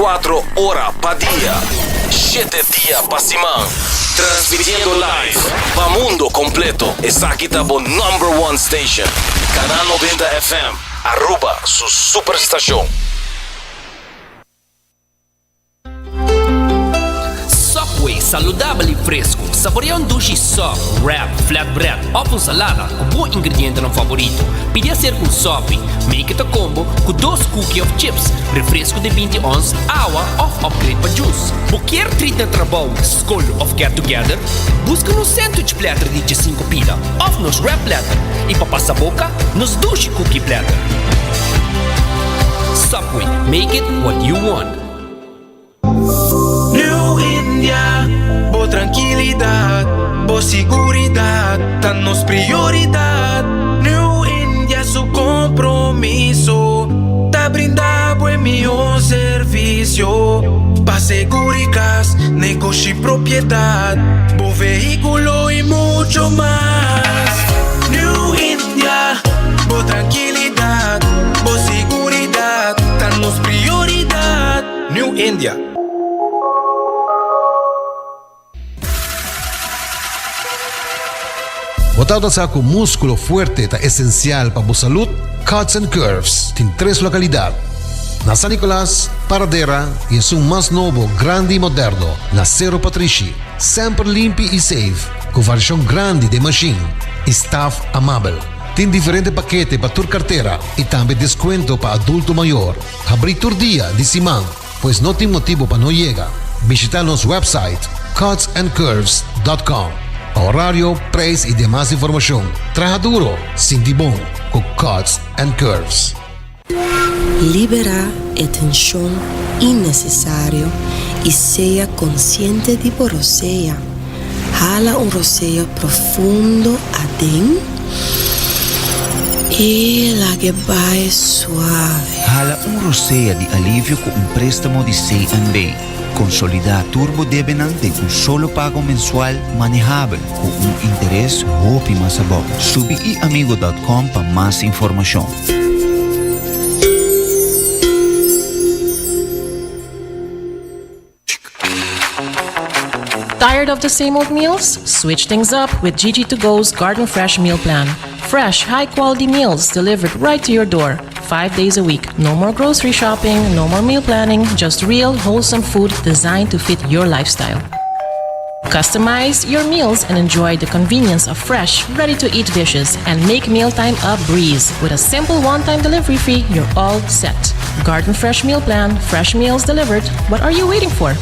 24 ora pa dia, shete dia pa siman. Transmitiendo live pa mundo completo. Esaki ta bo number one station. Canal 90 FM, Aruba su superstacion. Subway, saludabel y fresco. Saborea un dushi sub, wrap, flatbread of un salada cu bo ingredientenan favorito. Pidi acerca un sopi. Make it a combo cu dos cookie of chips, refresco di binti ons, awa of upgrade pa juice. Bo kier treat na trabou, scol of get together? Busca nos sandwich platter di djesinco pida of nos wrap platter y pa pasa boca, nos dushi cookie platter. Subway, make it what you want. New India, bo trankilidat, bo siguridat ta nos prioridat. New India su kompromiso ta brinda bo e mihó servisio pa seguri kas, negoshi, propiedat, bo vehíkulo i mucho mas. New India, bo trankilidat, bo siguridat ta nos prioridat. New India. Bo tabata sa ku múskulo fuerte ta esensial pa bo salud? Cuts and Curves tin tres lokalidat, na San Nicolas, Paradera i esun mas nobo, grandi i moderno, na Sero Patrishi. Semper limpi i safe, ku variashon grandi den mashin i staf amabel. Tin diferente pakete pa tur kartera i tambe deskuento pa adulto mayor. Habrí tur dia di siman, pues no tin motibu pa no yega. Bishita nos website cutsandcurves dot com pa horario, prijs i demas informashon. Traha duro, sinti bon ku Cuts and Curves. Liberá e tenshon innesesario i sea konsiente di bo rosea. Hala un rosea profundo aden i lag'e bai suave. Hala un rosea di alivio ku un préstamo di CNB. Konsolidá tur bo debenan den un solo pago mensual manehabel ku un interes hopi mas abou. Subi iamigo dòt kòm pa mas informashon. Tired of the same old meals? Switch things up with Gigi to Go's Garden Fresh Meal Plan. Fresh, high quality meals delivered right to your door, five days a week. No more grocery shopping, no more meal planning, just real, wholesome food designed to fit your lifestyle. Customize your meals and enjoy the convenience of fresh, ready to eat dishes and make mealtime a breeze. With a simple one time delivery fee, you're all set. Garden Fresh Meal Plan, fresh meals delivered. What are you waiting for?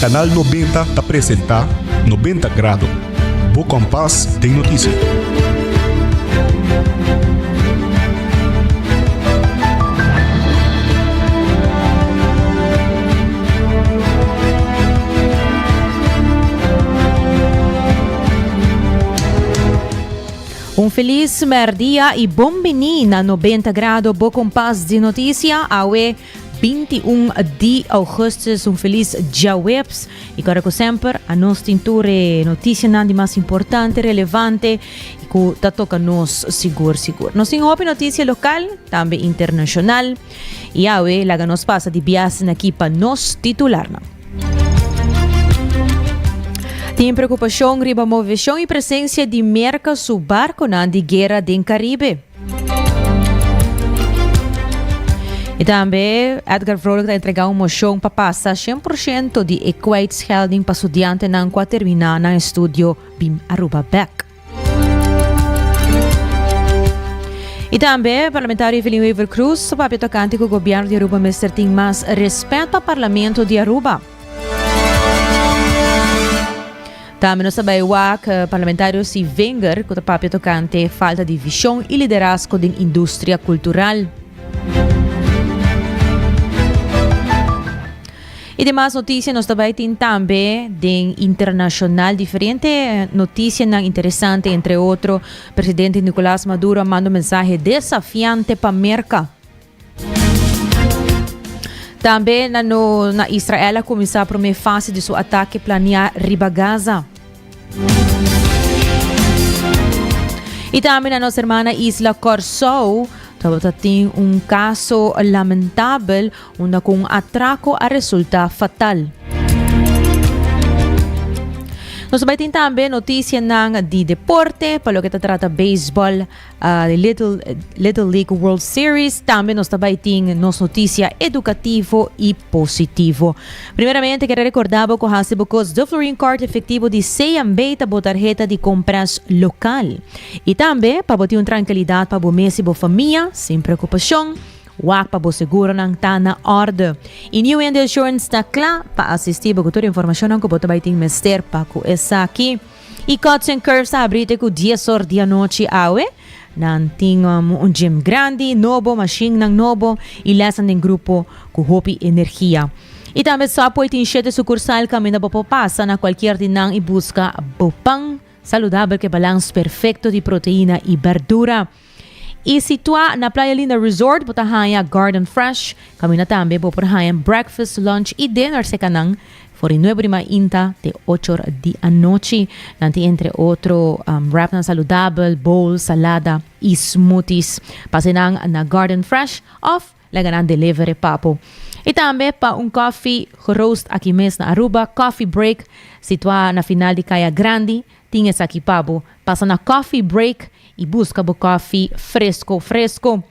Canal 90 ta presenta 90 Grado, bo kompas den notisia. Un felis merdia y bon bini na 90 Grado, bo kompas di noticia. Awe 21 di augustus, un felis djaweps. Y kore ku semper, a nos tin tur e noticianan di mas importante, relevante y ku ta toca nos sigur sigur. Nos tin hopi noticia local, tambe internacional. Y awe laga nos pasa di bias aki pa nos titularnan. Tin preocupacion riba movecion y presencia di Merca su barconan di guera den Caribe. Y tambe Edgar Vrolijk ta entrega un mocion pa pasa 100% di e kwijtschelding pa studiantenan cu a termina nan estudio bim Aruba bek. Y tambe parlamentario Evelyn Wever-Croes ta papia tocante cu gobierno di Aruba mester tin mas respet pa parlamento di Aruba. Tambe nos ta bai wak parlamentario Sivinger ku ta papia tokante falta di vishon i liderazgo den industria kultural. I demas notisia nos ta bai tin tambe den internashonal diferente notisianan interesante entre otro presidente Nicolas Maduro a manda un mensahe desafiante pa Merka. Tambe na no na Israel a kuminsá promé fase di su atake planiá riba Gaza. I tambe na nos hermana isla Kòrsou tabata tin un kaso lamentabel unda ku un atrako a resultá fatal. Nos bai tin tambe notisianan di deporte pa loke ta trata beisbòl. Di Little, Little League World Series. Tambe nos ta bai tin nos noticia educativo y positivo. Primeramente quiero recordar bo cu hasi bo cos de Florin Card efectivo di CMB ta bo tarjeta di compras local. Y tambe pa bo tin un tranquilidad pa bo mes y bo famia sin preocupacion. Wak pa bo seguronan ta na orde. Y New India Assurance ta cla pa asisti bo cu tur informacionnan cu bo ta bai tin mester pa cu esaki. Y Cuts and Curves ta habri te cu dies or di anochi awe. Nan tin un gym grandi, nobo, mashinnan nobo y lesnan den grupo cu hopi energia. Y tambe Subway tin shete sucursal caminda bo por pasa na cualkier di nan y busca bo pan saludabel cu e balans perfecto di proteina y berdura. Y situa na Playa Linda Resort bo ta haña Garden Fresh, caminda tambe bo por haña breakfast, lunch y dinner seca nan for di nuebe di mainta te ocho or di anochi. Nan tin entre otro wrapnan saludabel, bowl, salada y smoothies. Pasa nan na Garden Fresh of Laga nan deliver e papo. Y tambe pa un koffie geroost aki mes na Aruba, Coffee Break, situa na final di Caya Grandi, tin esaki pa bo. Pasa na Coffee Break y busca bo koffie fresco fresco.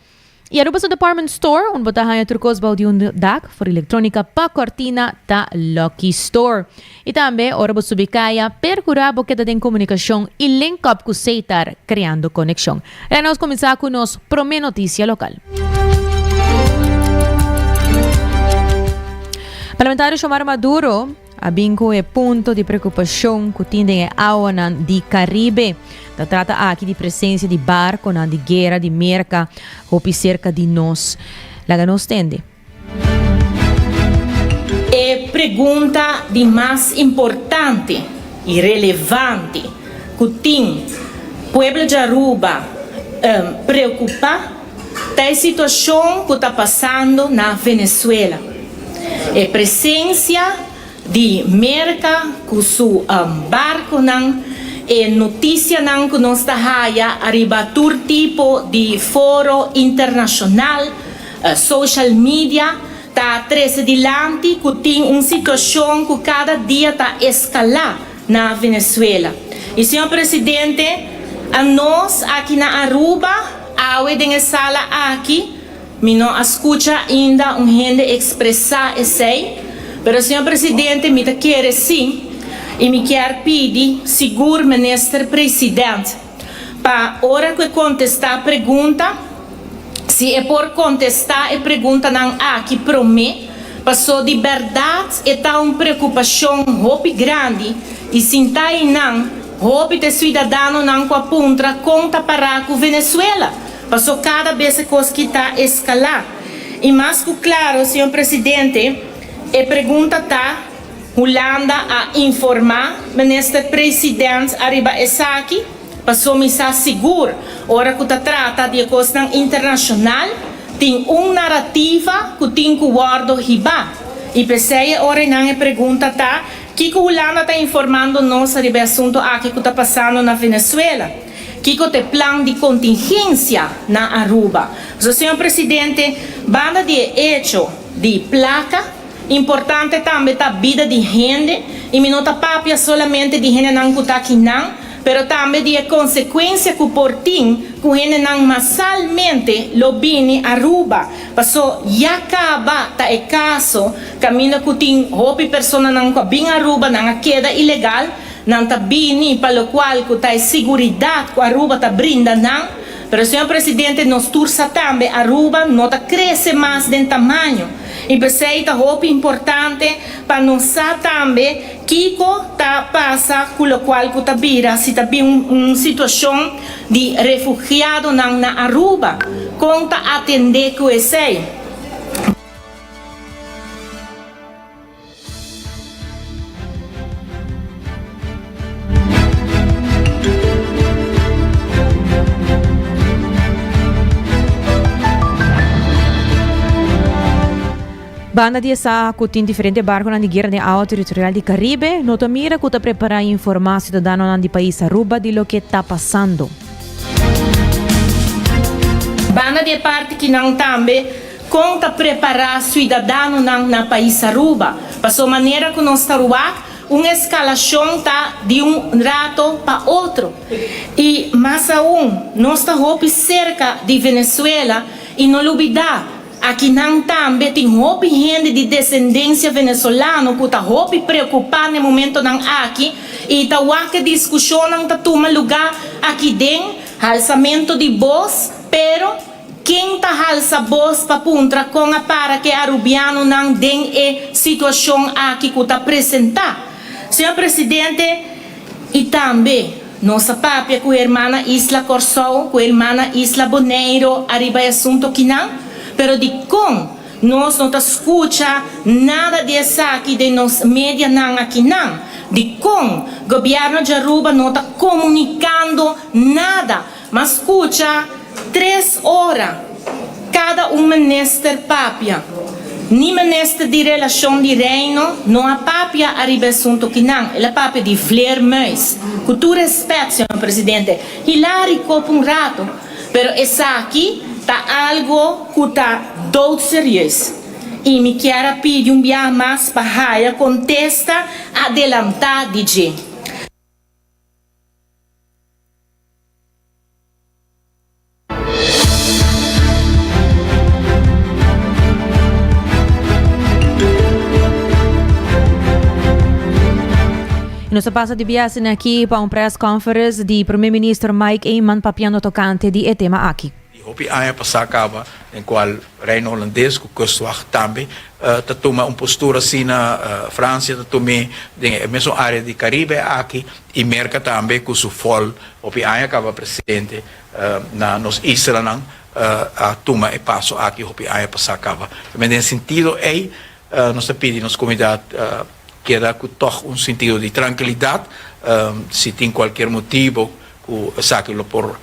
Y Aruba su department store, unda bo ta haña tur cos bou di un dak, for electronica pa cortina, ta Lucky Store. Y tambe ora bo subi caya, percura bo keda den comunicacion y link up cu Setar, creando conexion. Laga nos cuminsa cu nos prome noticia local. Parlamentario Xiomara Maduro a bin cu e punto di preocupacion cu tin den e awanan di Caribe. Ta trata aki di presencia di barconan di guera di Merca hopi cerca di nos. Laga nos tende. E pregunta di mas importante y relevante cu tin pueblo di Aruba preocupa ta e situacion cu ta pasando na Venezuela. E presencia di Merca cu su barconan, e noticianan cu nos ta haya ariba tur tipo di foro internacional, social media, ta trece dilanti cu tin un situacion cu cada dia ta escala na Venezuela. Y señor Presidente, anos aki na Aruba, awe den e sala aki, Mi no a scucha ainda un hende expresa esey, pero señor Presidente mi ta kere si y mi kier pidi sigur Minister President pa ora cu e contesta pregunta si e por contesta e preguntanan aki prome paso di berdad e ta un preocupacion hopi grandi y sinta eynan hopi ta e ciudadanonan cu a puntra con ta para cu Venezuela. Paso kada bes e kos ki ta eskalá. I mas ku klaro, señor presidente, e pregunta ta, Hulanda a informá minister president ariba esaki? Paso mi sa sigur, ora ku ta trata di e kosnan internashonal, tin un narativa ku tin ku wòrdu hibá. I p'esei e ora einan e pregunta ta, kiko Hulanda ta informando nos ariba e asuntu aki ku ta pasando na Venezuela? Kiko ta e plan di contingencia na Aruba? So, señor Presidente, banda di e hecho di placa, importante tambe ta bida di hende, y mi no ta papia solamente di hendenan cu ta akinan, pero tambe di e consecuencia cu por tin cu hendenan masalmente lo bini Aruba, paso ya caba ta e caso caminda cu tin hopi personanan cu a bin Aruba, nan a keda ilegal, Nan ta bini pa locual cu ta e siguridad cu Aruba ta brinda nan, pero señor Presidente nos tur sa tambe Aruba no ta crece mas den tamaño y p'esey ta hopi importante pa nos sa tambe. Kiko ta pasa ku lokual ku ta bira si ta bin un situashon di refugiadonan na Aruba? Kon ta atendé ku esei? Banda di esa ku tin diferente barkonan di guera den awa teritorial di Karibe, no ta mira ku ta prepará i informá siudadanonan di pais Aruba di loke ta pasando. Banda di e parti kinan tambe kon ta prepará siudadanonan na pais Aruba, paso manera ku nos ta ruak un eskalashon ta di un rato pa otro. I mas aun nos ta hopi serka di Venezuela i no lubidá Akinan tambe tin hopi hende di desendensia venezolano ku ta hopi preokupá na e momentonan aki i ta wak e diskushonnan ta tuma lugá aki den halsamentu di bos, pero ken ta halsa bos pa puntra kon a para ku e arubianonan den e situashon aki ku ta presentá? Señor Presidente, i tambe nos a papia ku hermana isla Kòrsou, ku hermana isla Boneiru ariba e asuntu kinan, pero dikon nos no ta skucha nada di esaki den nos medianan akinan? Dikon gobièrnu di Aruba no ta komunikando nada? M'a skucha tres ora kada un minister papia. Ni minister di Relashon di Reino no a papia ariba e asuntu kinan. El a papia di vleermuis. Ku tur respet, señor presidente, Hillary koop un rato, pero esaki ta algo ku ta doodserieus. I mi kier a pidi un biaha mas pa haya kontesta adelantá di dje. Nos a pasa di biaha aki pa un press conference di Prome Minister Mike Eman papiando tocante di e tema aki. Di hopi aña pasá kaba den kual Reino Holandes ku Kustwacht tambe ta tuma un postura asina, Fransia ta tum'é den e mesun área di Karibe aki i Merka tambe ku su fòl hopi aña kaba presente na nos islanan a tuma e paso aki hopi aña pasá kaba. Tambe den e sentido ei nos ta pidi nos komunidat keda ku tòg un sentido di trankilidat si tin kualkier motibu ku esaki lo por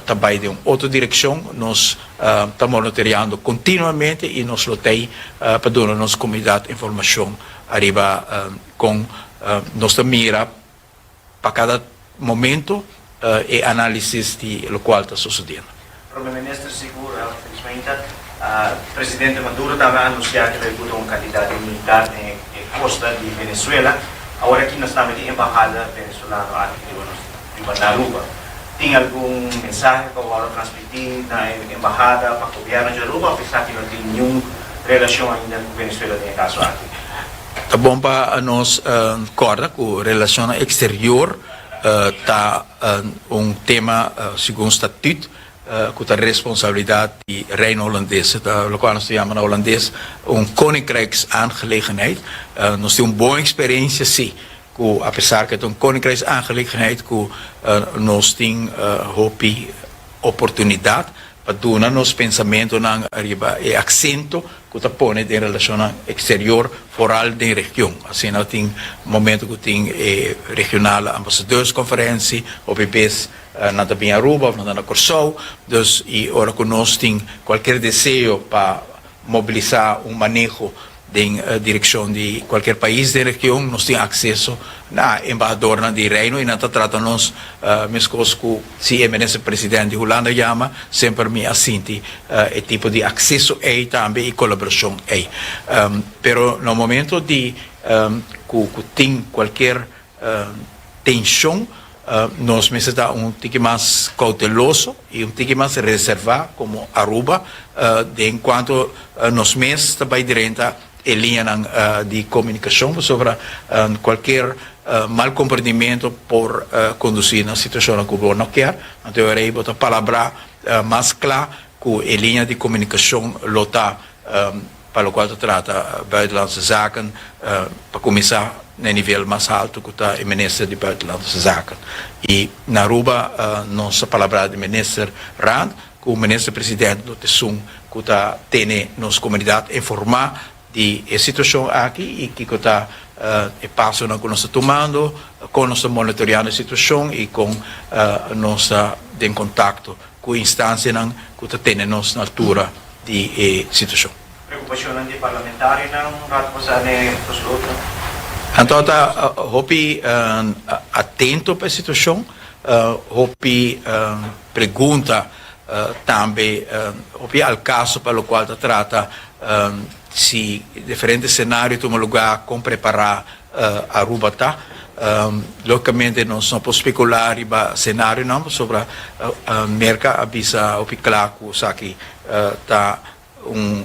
ta bai den un otro direkshon. Nos ta monitoreando kontinuamente i nos lo tei pa duna nos komunidat informashon ariba kon nos ta mira pa kada momento e análisis di lokual ta sosodiendo. Prome Minister sigur felizmente Presidente Maduro tambe a anuncia cu lo ebuta un cantidad di militar den e costa di Venezuela. Awor aki nos tambe tin embahada Venezolano aki riba nos riba na Aruba. Tin algun mensahe cu a wordo transmiti na e embahada pa gobierno di Aruba of esaki no tin niun relacion ainda cu Venezuela den e caso aki? Ta bon pa nos corda cu relacionnan exterior ta un tema segun statuut ku ta responsabilidat di Reino Holandes. E ta lokual nos ta yama na Holandes un koninkrijksaangelegenheid. Nos tin un bon eksperensia si, ku apesar ku e ta un koninkrijksaangelegenheid ku nos tin hopi oportunidat pa duna nos pensamentonan riba e aksento ku ta pone den relashonnan eksterior, foral den region. Asina tin momento ku tin e regionale ambasadeurskonferensie, hopi bes nan ta bin Aruba of nan ta na Kòrsou. Dus i ora ku nos tin kualkier deseo pa mobilisá un maneho den direkshon di kualkier pais den region, nos tin akseso na embahadornan di Reino i nan ta trata nos meskos ku si e minister president di Hulanda yama, semper mi a sinti e tipo di akseso ei tambe i kolaborashon ei. Pero na momento di ku tin kualkier tenshon, nos mester ta un tiki mas kouteloso i un tiki mas reservá komo Aruba den kuanto nos mes ta bai drenta e liñanan di komunikashon pasobra kualkier mal komprendimentu por kondusí na situashonnan ku bo no kier. Anto e ora ei bo ta palabrá mas kla ku e liña di komunikashon lo ta pa lokual ta trata buitenlandse zaken pa kuminsá. Na e nivel mas haltu ku ta e minister di Buitenlandse Zaken. I na Aruba nos a palabrá di minister Rand ku minister president lo ta esun ku ta tene nos komunidat informá di e situashon aki i kiko ta e pasonan ku nos ta tumando, kon nos ta monitoreando e situashon i kon nos ta den kontakto ku instansianan ku ta tene nos na altura di e situashon. Preocupacionnan di parlamentarionan un rato pasa n'e besloten. Anto ta hopi atento pa e situacion, hopi pregunta tambe, hopi al caso pa locual ta trata si diferente scenario tuma lugar con prepara Aruba ta. Logicamente nos no por specula riba scenarionan pasobra Merca a bisa hopi cla cu esaki ta un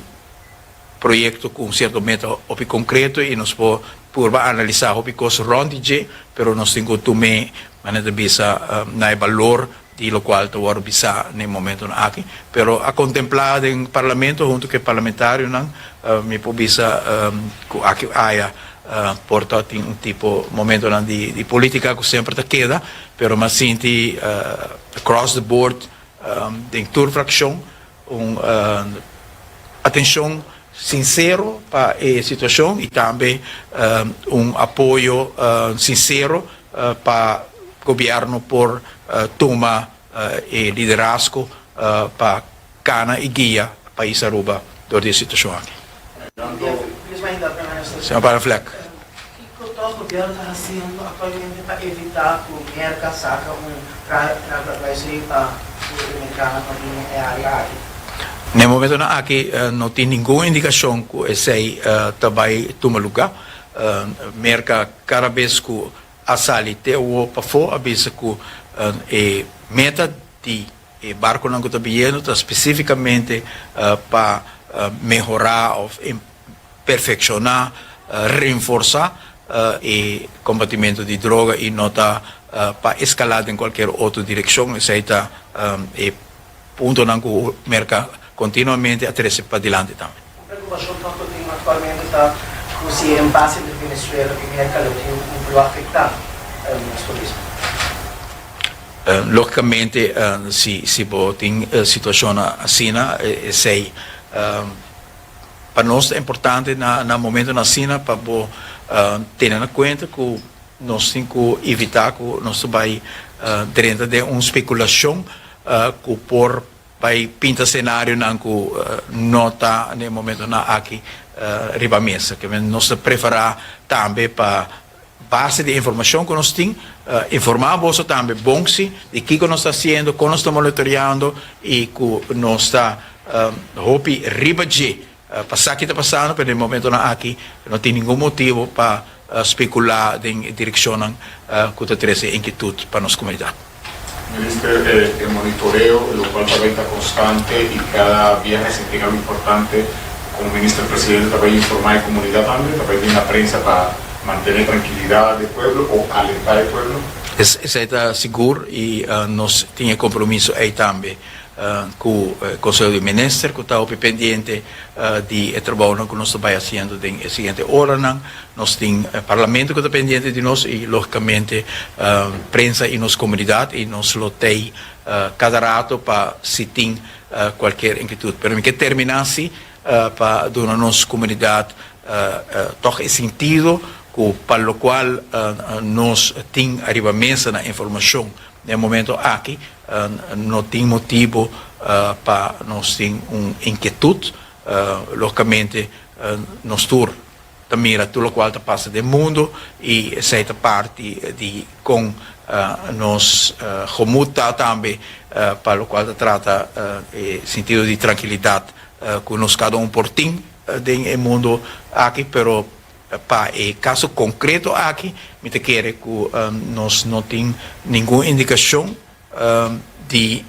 proyecto cu un cierto meta hopi concreto y nos por purba analisa hopi cos rond di dje, pero nos tin cu tum'e, manera ta bisa, na e balor di locual ta wordo bisa na e momentonan aki. Pero a contempla den Parlamento hunto cu e parlamentarionan, mi por bisa cu aki aya por ta tin un tipo momentonan di politica cu semper ta keda, pero mi a sinti across the board den tur fraccion Un atencion sincero pa e situacion y tambe un apoyo sincero pa gobierno por tuma e liderazgo pa cana y guia pais Aruba door di e situacion aki. Señor Paraflek. Kiko tos gobierno ta haciendo actualmente pa evita cu Merca saca un travel advisory pa cu e mercano no bini e area aki? Na e momentonan aki no tin ningun indicacion cu esey ta bay tuma luga. Merca cada bes cu a sali te awo pafo a bisa cu e meta di e barconan cu ta biyendo ta specificamente pa mehora of perfekshoná, renforsá e kombatimentu di droga i no ta pa eskalá den kualkier otro direkshon. Esei ta e puntonan ku Merka kontinuamente a trese padilanti tambe. Un preokupashon tòg ku tin aktualmente ta ku si e empase entre Venezuela ku Merka lo tin un lo afektá nos turismo. Lógikamente si bo tin situashonnan asina esei Pa nos ta importante na na momentonan asina pa bo tene na kuenta ku nos tin ku evitá ku nos ta bai drenta den un spekulashon ku por bai pinta senarionan ku no ta na e momentonan aki riba mesa. Nos ta preferá tambe pa Base di informacion cu nos tin, informa boso tambe bon si di kico nos ta haciendo, con nos ta monitoreando y cu nos ta hopi riba dje pa sa ki ta pasando, pero den momentonan aki no tin ningun motibo pa specula den e direccionnan cu ta trece inquietud pa nos comunidad. Minister, e monitoreo, locual ta bay ta constante y cada biaha si tin algo importante, como Minister Presidente ta bay informa e comunidad tambe, ta bay bin na prensa pa mantene trankilidad di e pueblo o alenta e pueblo? Esey ta sigur y nos tin e compromiso ey tambe cu Conseho di Minister cu ta hopi pendiente di e trabounan cu nos ta bay haciendo den e siguiente oranan. Nos tin Parlamento cu ta pendiente di nos y logicamente prensa y nos comunidad y nos lo tey cada rato pa si tin cualkier inquietud. Pero mi ke termina si pa duna nos comunidad toch e sintido cu pa locual nos tin ariba mesa na informacion den e momento aki no tin motibo pa nos tin un inquietud. Logicamente nos tur ta mira tur lokual ta pasa den mundu i esei ta parti di kon nos gemoed ta tambe pa lokual ta trata e sintido di trankilidat ku nos kada un por tin den e mundu aki. Pero pa e kaso konkreto aki mi ta kere ku nos no tin ningun indikashon di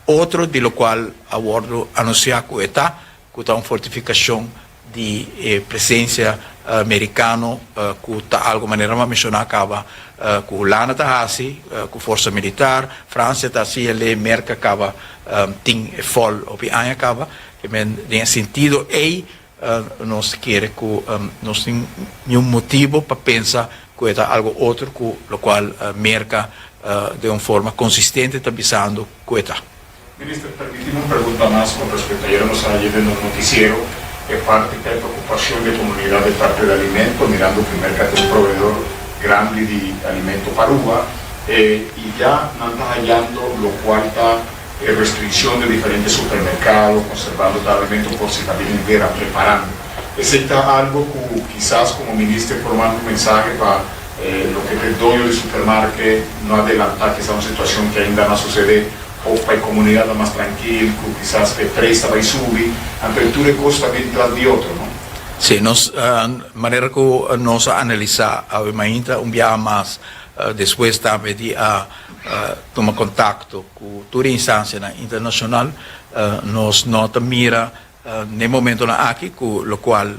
otro di lokual a wòrdu anunsiá ku e ta ku ta un fortifikashon di e presensia merikano ku ta algu manera mi a menshoná kaba ku Hulanda ta hasi ku forsa militar, Fransia ta hasi el'e, Merka kaba tin e fòl hopi aña kaba. Den e sentido ei nos ta kere ku nos tin niun motibu pa pensa. ku e ta algu otro ku lokual Merka den un forma konsistente ta bisando ku e ta. Minister, permitimi un pregunta mas con respecto ayer nos a haye den un noticiero e parti ta e preocupacion di e comunidad e parte di alimento mirando cu Merca ta un proveedor grandi di alimento pa Aruba e y ya nan ta hayando locual ta e restriccion di diferente supermercado conservando ta alimento por si ta bin un guera preparando esey ta algo cu kisas como minister por manda un mensahe pa loke ta e doño di supermarket no adelanta kisas un situacion cu ainda no a sucede. Of pa e komunidat ta mas trankil ku kisas e preis ta bai subi, anto e tur e kos ta bin tras di otro, no? Sí, nos manera ku nos a analisá awe mainta un biaha mas despues tambe di a tuma kontakto ku tur e instansianan internashonal, nos no ta mira n'e momentonan aki ku lokual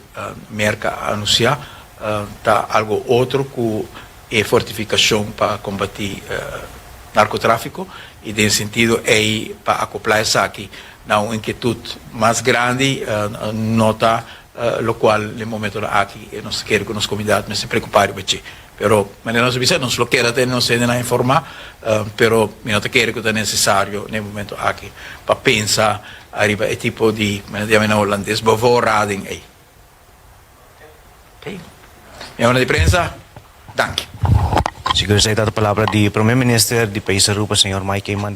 Merka a anunsiá ta algu otro ku e fortifikashon pa kombatí narkotráfiko i den sentido ei pa akoplá esaki na un inkietut mas grandi no ta lokual den momentonan aki nos ta kere ku nos komunidat mester preokupá riba dje. Pero manera nos a bisa nos lo keda tene nos hendenan informá pero mi no ta kere ku ta nesesario den e momento aki pa pensa ariba e tipo di manera ta yama na holandes bevoorrading ei. Ok. Miembronan di prensa, danki. Sigur esaki ta palabra di Prome Minister di Pais Aruba, señor Mike Eman.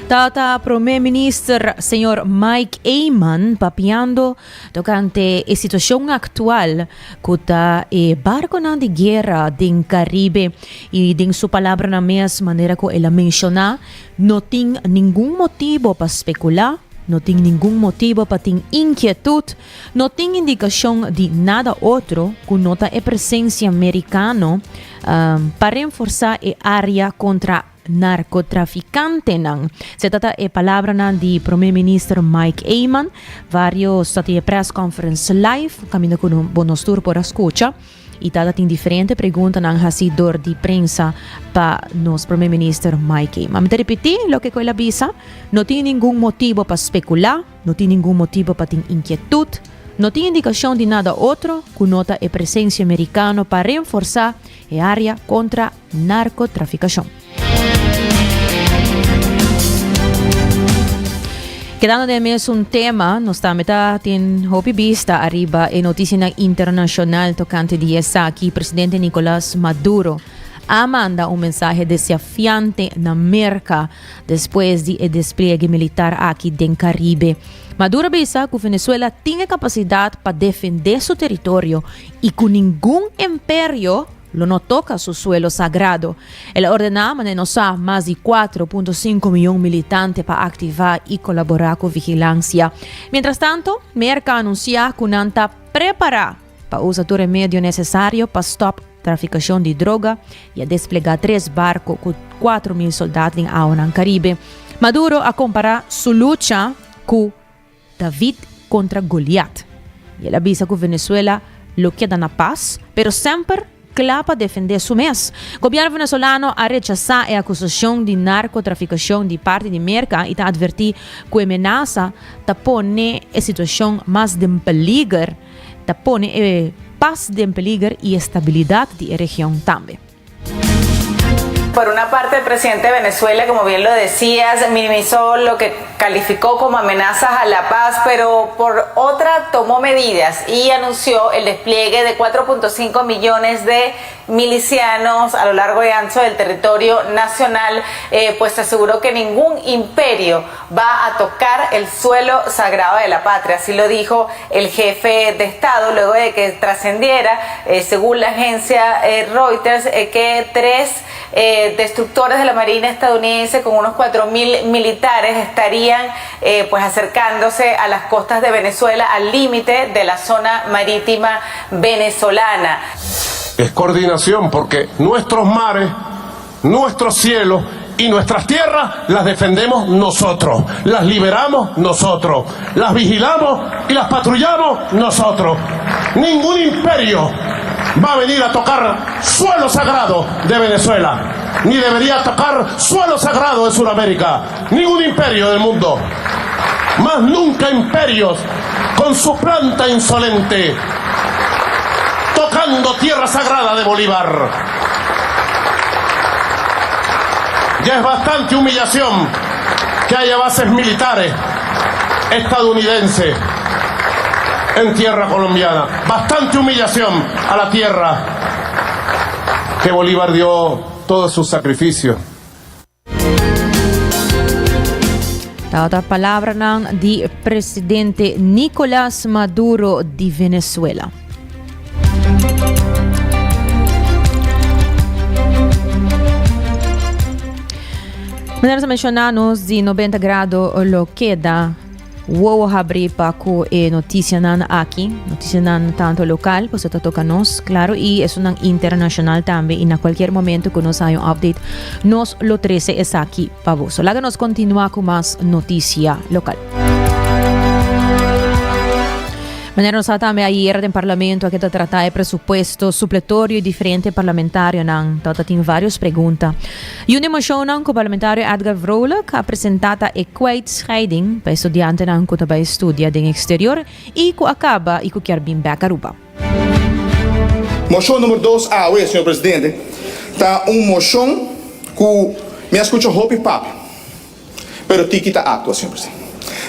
Tata Prome Minister señor Mike Eman papiando tocante e situacion actual cu ta e barconan di guera den Caribe y den su palabranan mes manera cu el a menciona No tin ningun motibo pa speculá, no tin ningun motibo pa tin inkietud, no tin indicacion di nada otro cu no ta e presencia mericano pa renforsá e area contra narcotraficantenan. Se ta ta e palabranan di Prome Minister Mike Eman. Varios ta tin e press conference live caminda cu bo nos tur por a scucha. Y tata tin diferente preguntanan haci dor di prensa pa nos Prome Minister Mike Eman. Mi ta ripiti loke cu el a bisa, no tin ningun motibo pa specula, no tin ningun motibo pa tin inquietud, no tin indicacion di nada otro cu no ta e presencia Mericano pa renforsa e area contra narcotraficacion. Kedando den mesun tema, nos tambe ta tin hopi bista ariba e noticianan internacional tocante di esaki. Presidente Nicolas Maduro a manda un mensahe desafiante na Merca despues di e despliegue militar aki den Caribe. Maduro a bisa cu Venezuela tin e capacidad pa defende su teritorio y cu ningun imperio Lo no toca su suelo sagrado. El a ordená manera nos sa mas di 4.5 miyon militante pa activá y colaborá cu vigilancia. Mientras tanto, Merca a anunciá cu nan ta prepará pa usa tur e medio necesario pa stop traficacion di droga y a desplegá tres barco cu 4.000 soldat den awanan Caribe. Maduro a compará su lucha cu David kontra Goliat. I el a bisa ku Venezuela lo keda na pas, pero semper kla pa defendé su mes. Gobièrnu venezolano a rechasá e akusashon di narkotrafikashon di parti di Merka i ta atvertí ku e menasa ta pone e situashon mas den peliger, ta pone e pas den peliger i e stabilidat di e region tambe. Por una parte, el presidente de Venezuela, como bien lo decías, minimizó lo que calificó como amenazas a la paz, pero por otra tomó medidas y anunció el despliegue de 4.5 millones de milicianos a lo largo y ancho del territorio nacional, eh, pues aseguró que ningún imperio va a tocar el suelo sagrado de la patria. Así lo dijo el jefe de Estado luego de que trascendiera, eh, según la agencia eh, Reuters, eh, que tres destructores de la Marina estadounidense con unos 4.000 militares estarían pues acercándose a las costas de Venezuela al límite de la zona marítima venezolana. Es coordinación porque nuestros mares, nuestros cielos y nuestras tierras las defendemos nosotros, las liberamos nosotros, las vigilamos y las patrullamos nosotros. Ningún imperio va a venir a tocar suelo sagrado de Venezuela, ni debería tocar suelo sagrado de Sudamérica, ningún imperio del mundo. Más nunca imperios Con su planta insolente Tocando tierra sagrada de Bolívar Ya es bastante humillación que haya bases militares estadounidenses en tierra colombiana. Bastante humillación a la tierra que Bolívar dio todos sus sacrificios. Tabata palabranan di presidente Nicolas Maduro di Venezuela. Manera sa menciona nos di 90 grado lo queda Wowo habri pa ku e notisianan aki, notisianan tanto lokal, pasobra ta toka nos, klaro, i esunnan internashonal tambe, i na kualkier momento ku nos haña un update, nos lo trese esaki pa boso. Laga nos kontinuá ku mas notisia lokal. Manera nos sa tambe ayer den parlamento a keda trata e presupuesto supletorio y diferente parlamentarionan tabata tin varios pregunta. Y un di mocionnan cu parlamentario Edgar Vrolijk a presenta ta e kwijtscheiding pa e studiantenan cu ta bay studia den exterior y cu a caba y cu kier bin bek Aruba. Moshon number dos awe, señor presidente, ta un moshon ku mi a skucha hopi papia, pero tiki ta aktua, señor presidente.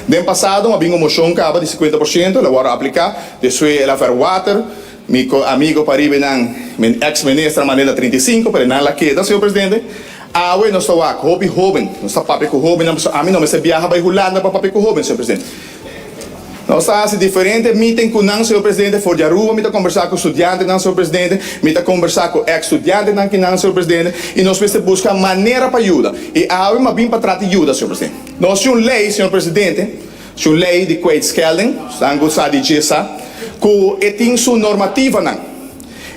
Den pasado a bin un moshon kaba di 50%, el a wòrdu apliká, despues el a verwater, mi amigo pariba nan, mi ex minister a manda el na 35, pero nan la keda, señor presidente. Awe nos ta wak hopi hóben, nos ta papia ku hóbennan, pasobra ami no mester biaha bai Hulanda pa papia ku hóben, señor presidente. Nos ta hasi diferente meeting ku nan, señor presidente, for di Aruba mi ta kombersá ku studiantenan, señor presidente, mi ta kombersá ku ex studiantenan kinan, señor presidente, i nos mester buska manera pa yuda. I awe mi a bin pa trata di yuda, señor presidente. Nos tin un lei, señor presidente, si un lei di kwijtschelding, esnan ku sa di dje sa, ku e tin su normativanan.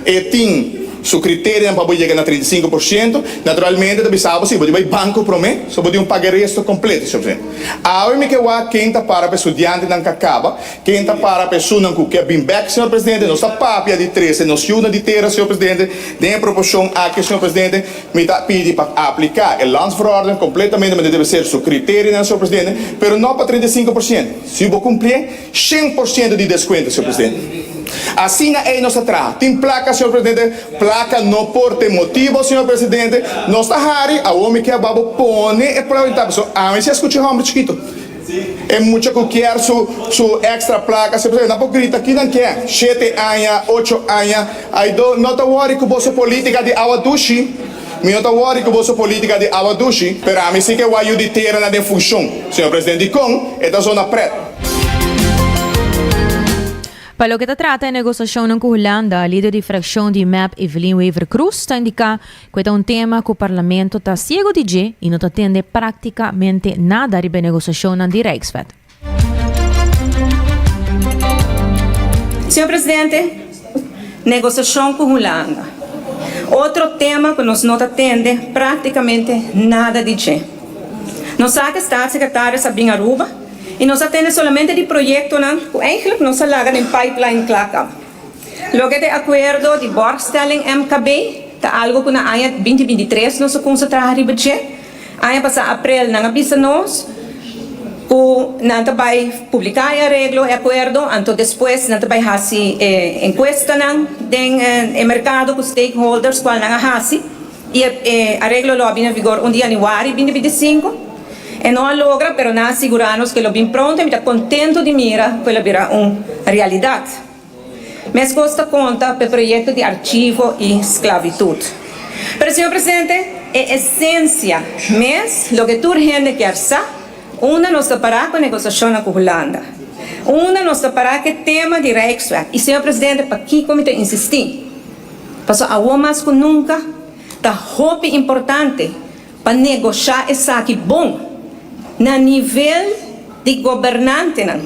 E tin su criterianan pa bo yega na 35%. Naturalmente ta bisa bo si bo di bai banco prome, so bo tin un paga e resto completo, señor presidente. Awe mi ke wak ken ta para pa e studiantenan ka caba, ken ta para pa esunnan cu ke bin bek, señor presidente. Nos ta papia di trece nos yunan di tera, señor presidente. Den e proporcion aki, señor presidente, mi ta pidi pa aplica e landsverordening completamente, manera debe ser su criterianan, señor presidente, pero no pa 35%. Si bo cumplié, 100% di descuento, señor presidente. Asina ey nos ta traha. Tin placa, señor presidente? Placa no por te motibo, señor presidente. Nos ta hari, awor mi kier babo pone e prueba di tabla. So, ami si a scucha e homber chikito. E mucha cu kier su su extra placa, señor presidente, nan por grita ki nan kier. Shete aña, ocho aña. I do no ta worry cu boso politica di awa dushi. Mi no ta worry cu boso politica di awa dushi, pero ami si ke wayu di tera na den funcion, señor presidente. Dicon e ta zona pret? Pa loke ta trata e negosiashonnan ku Hulanda, lider di frakshon di mep Evelyn Wever-Croes ta indiká ku e ta un tema ku parlamento ta siego di dje i no ta tende práktikamente nada riba e negosiashonnan di Rijkswet. Señor Presidente, negosiashon ku Hulanda, otro tema ku nos no ta tende práktikamente nada di dje. Nos sa ku Staatssecretaris a bin Aruba i nos a tende solamente di proyektonan ku eigenlijk nos a laga den pipeline kla kaba. Loke ta e akuerdo di borgstelling MKB ta algu ku na aña 2023 nos a kumsa traha riba dje. Aña pasá aprel nan a bisa nos ku nan ta bai publiká e areglo, e akuerdo, anto despues nan ta bai hasi e enkuestanan den e merkado ku stakeholders kual nan a hasi i e areglo lo a bini na vigor un di yanüari 2025. E no a logra pero nan a sigurá nos ku e lo bin pronto i mi ta kontentu di mira ku el a bira un realidat. Meskos ta konta p'e proyekto di archivo i sklavitut. Pero señor presidente, e esensia mes, loke tur hende kier sa, unda nos ta pará ku negosiashonnan ku Hulanda? Unda nos ta pará ku e tema di Rijkswet? I señor presidente, pakiko mi ta insistí? Pasobra awor mas ku nunka ta hopi importante pa negoshá esaki bon na nivel di gobernantenan.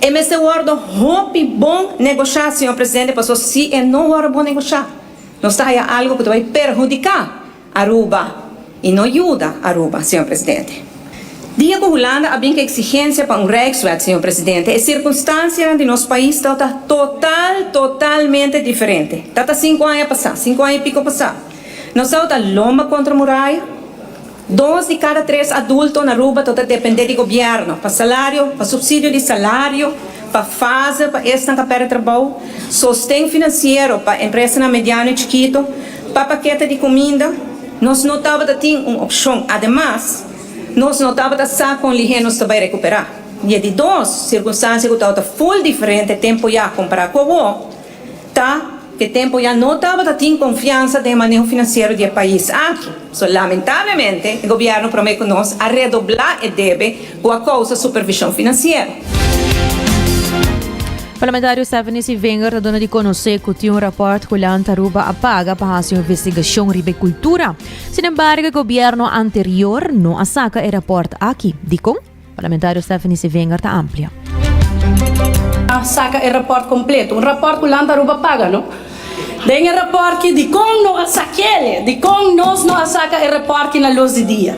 E mester wòrdu hopi bon negoshá, señor presidente, pasobra si e no wòrdu bon negoshá, nos ta haya algu ku ta bai perhudiká Aruba i no yuda Aruba, señor presidente. Dia ku Hulanda a bin ku eksigensia pa un Rijkswet, señor presidente, e sirkunstansianan di nos pais tabata total, totalmente diferente. Tabata sinku aña pasá, sinku aña i piko pasá. Nos tabata lomba kontra muraya. Dos di kada tres adulto na Aruba ta depende di gobierno pa salario, pa subsidio di salario, pa fase pa esnan ku a pèrdè trabou, sosten finansiero pa empresanan mediano i chikito, pa pakete di kuminda, nos no tabata tin un opshon. Ademas, nos no tabata sa kon lihé nos ta bai rekuperá. I e di dos sirkunstansia ku tabata ful diferente tempu ya kompará ku awor, ta ku e tempu ya no tabata tin konfiansa den e maneho finansiero di e pais aki. So, lamentablemente, e gobièrnu promé ku nos a redoblá e debe ku a kousa supervishon finansiero. Parlamentario Stephanie Sievinger ta duna di konosé ku tin un rapòrt ku Land Aruba a paga pa hasi un investigashon riba e kultura. Sinembargo, e gobièrnu anterior no a saka e rapòrt aki. Dikon? Parlamentario Stephanie Sievinger ta amplia. A saka e rapòrt kompleto, un rapòrt ku Land Aruba paga, no? Den e rapòrt ki dikon no a sak'el? Dikon nos no a saka e rapòrt ki na lus di dia?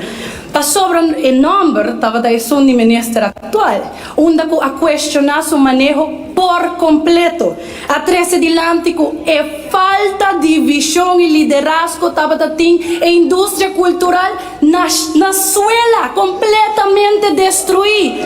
Pasobra e nòmber tabata esun di minister aktual, unda ku a kuestioná su maneho por kompleto. A trese dilanti ku e falta di vishon i liderazgo tabata tin e industria kultural na na suela, kompletamente destruí.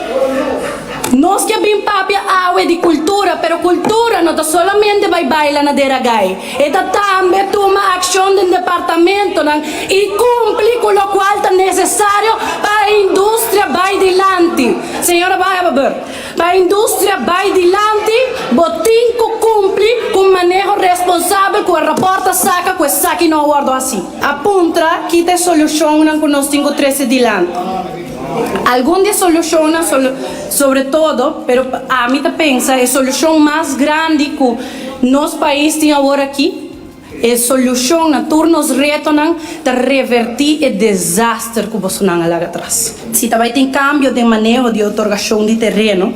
Nos ke bin papia awe di kultura, pero kultura no ta solamente bai baila na Deragai. E ta tambe tuma akshon den departamentonan i kumpli ku lokual ta nesesario pa e industria bai dilanti. Señora Baebaber, pa e industria bai dilanti bo tin ku kumpli ku un maneho responsabel ku e rapòrt ta saka ku esaki no a wòrdu hasi. A puntra ki ta e solushonnan ku nos tin ku trese dilanti. Algun di e solushonnan, sobre todo, pero ami ta pensa e solushon mas grandi ku nos pais tin awor aki, e solushon na tur nos retonan ta revertí e desaster ku bosonan a laga atras. Si ta bai tin kambio den maneho di otorgashon di tereno,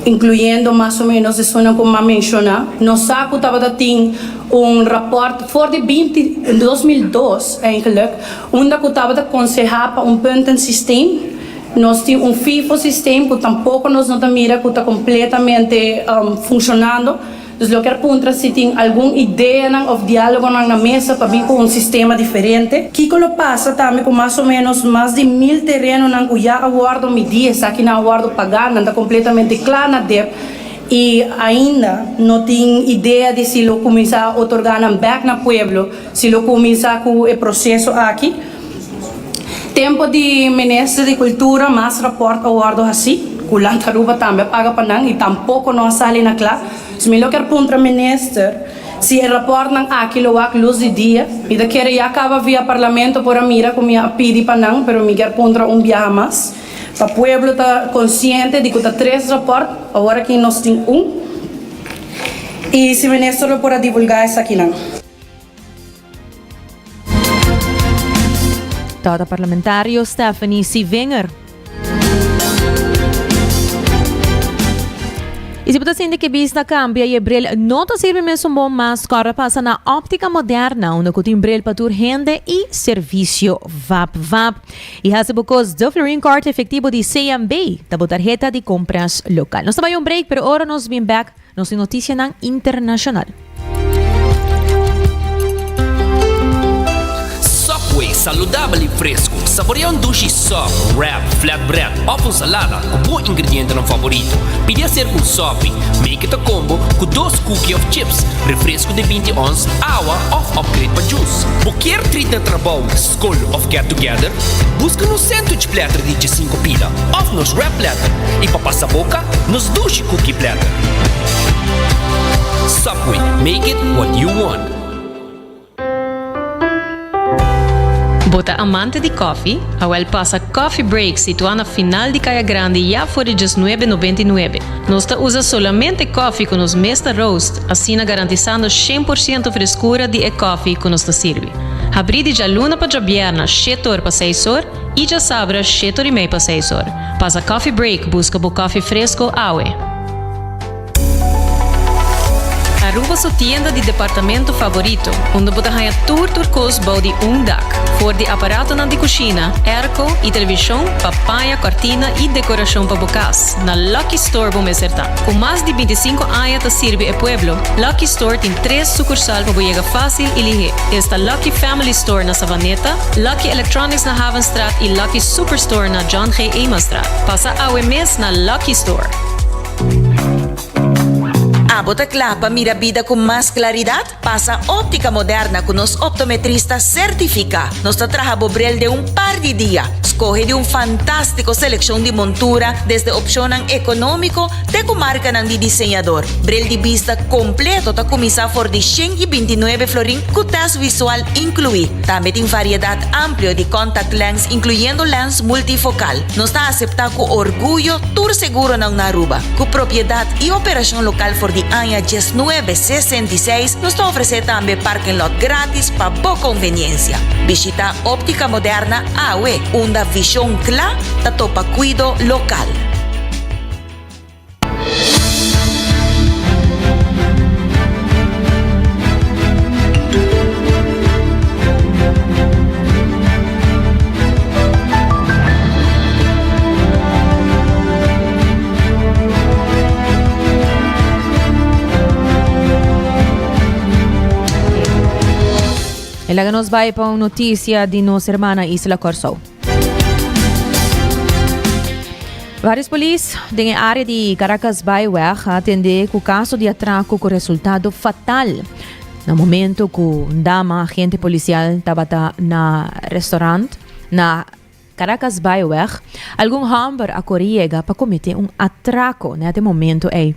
inkluyendo mas o ménos esunnan ku m'a menshoná, nos sa ku tabata tin un rapòrt for di binti 2002 eigenlijk, unda ku tabata konsehá pa un puntensysteem. Nos tin un FIFO systeem ku tampoko nos no ta mira ku ta kompletamente funshonando. Dus lo kier puntra si tin algun ideanan of dialogonan na mesa pa bin ku un sistema diferente. Kiko lo pasa tambe ku mas o menos mas di mil terenonan ku ya a wordo midí, esakinan a wordo pagá, nan ta kompletamente kla na dep i ainda no tin idea di si lo kuminsá otorgá nan bèk na pueblo, si lo kuminsá ku e proseso aki. Tempo di Minister di Cultura mas rapport a wordo haci, cu Land Aruba tambe a paga pa nan y tampoco no a sali na cla. So mi lo kier puntra Minister si e rapportnan aki lo wak luz di dia. Mi ta kere ya caba via Parlamento por a mira cu mi a pidi pa nan, pero mi kier puntra un biaha mas pa pueblo ta consciente di cu ta tres rapport, awor aki nos tin un. Y si Minister lo por a divulga esakinan. Tabata parlamentario Stephanie Sievinger. Y si bo ta sinti ke bista cambia y e bril no ta sirbi mesun bon mas, corda pasa na Optica Moderna, unda cu tin bril pa tur hende y servicio vap vap. Y haci bo cos de Florin Card efectivo di CMB, ta bo tarheta di compras local. Nos ta bay un break, pero ora nos bin back, Nos tin noticianan internacional. Subway, saludabel y fresco. Saborea un dushi sub, wrap, flatbread of un salada cu bo ingredientenan favorito. Pidi hacer un Subway. Make it a combo cu dos cookie of chips, refresco di 20 ons, awa of upgrade pa juice. Bo kier treat na trabou, scol of get together? Busca nos sandwich platter di 15 pida of nos wrap platter. Y pa pasa boca, nos dushi cookie platter. Subway, make it what you want. Bo ta amante di koffie? Awel pasa Coffee Break situá na final di Kaya Grandi ya for di diesnuebe nobenta i nuebe. Nos ta usa solamente koffie ku nos mes ta roast, asina garantisando shen por siento freskura di e koffie ku nos ta sirbi. Habrí di djaluna pa djabièrna shete or pa seis or i djasabra shete or i mei pa seis or. Pasa Coffee Break buska bo koffie fresco awe. Aruba su tienda di departamento favorito, unda bo ta haña tur tur kos bou di un dak, for di aparatonan di kushina, airco i televishon pa paña, kòrtina i dekorashon pa bo kas. Na Lucky Store bo mester ta. Ku mas di 25 aña ta sirbi e pueblo, Lucky Store tin tres sukursal pa bo yega fásil i lihé. Esta Lucky Family Store na Savaneta, Lucky Electronics na Havenstraat i Lucky Superstore na John G. Emanstraat. Pasa awe mes na Lucky Store. Abo ta kla pa mira bida ku mas klaridat? Pasa Óptica Moderna ku nos optometrista sertifiká. Nos ta traha bo bril den un par di dia. Skohe di un fantástiko selekshon di montura, desde opshonnan ekonómiko te ku markanan di diseñador. Bril di bista kompleto ta kuminsá for di 129 florin ku tèst visual inkluí. Tambe tin variedat amplio di contact lens inkluyendo lens multifokal. Nos ta aseptá ku orguyo tur seguronan na Aruba. Ku propiedat i operashon lokal for di aña 1966, nos ta ofresé tambe parking lot gratis pa bo konveniensia. Bishitá Óptica Moderna awe, unda vishon kla ta topa kuido lokal. E laga nos bai pa un noticia di nos hermana Isla Kòrsou. Varios polis den e área di Caracas Byweg a atende ku kaso di atrako ku resultado fatal. Na momento ku un dama agente polisial tabata na restaurant na Caracas Byweg, algun hòmber a kore yega pa kometé un atrako nèt e momento ei.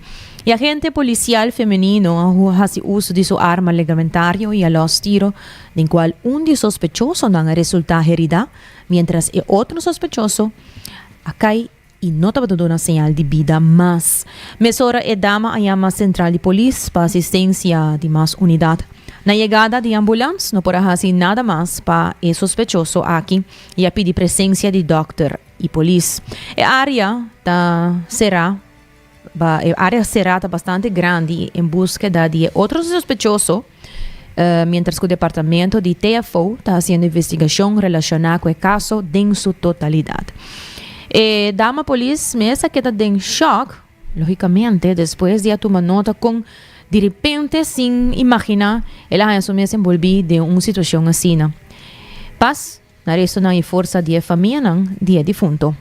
E agente polisial femenino a hasi uso di su arma leglamentario i a lòs tiro, den kual un di sospechosonan a resultá heridá, miéntras e otro sospechoso a kai i no tabata duna señal di bida mas. Mesora e dama a yama sentral di polis pa asistensia di mas unidat. Na yegada di ambulans no por a hasi nada mas pa e sospechoso aki i a pidi presensia di dòkter i polis. E área ta será e área será ta bastante grandi en búskeda di e otro sospechoso mientras ku departamento di TFO ta hasiendo investigashon relashoná ku e kaso den su totalidat. E dama polis mes a keda den shòk, lógikamente, despues di a tuma nota kon direpente sin imaginá el a haña su mes enbolbí den un situashon asina. Pas Na restonan i forsa di e famianan di e difunto.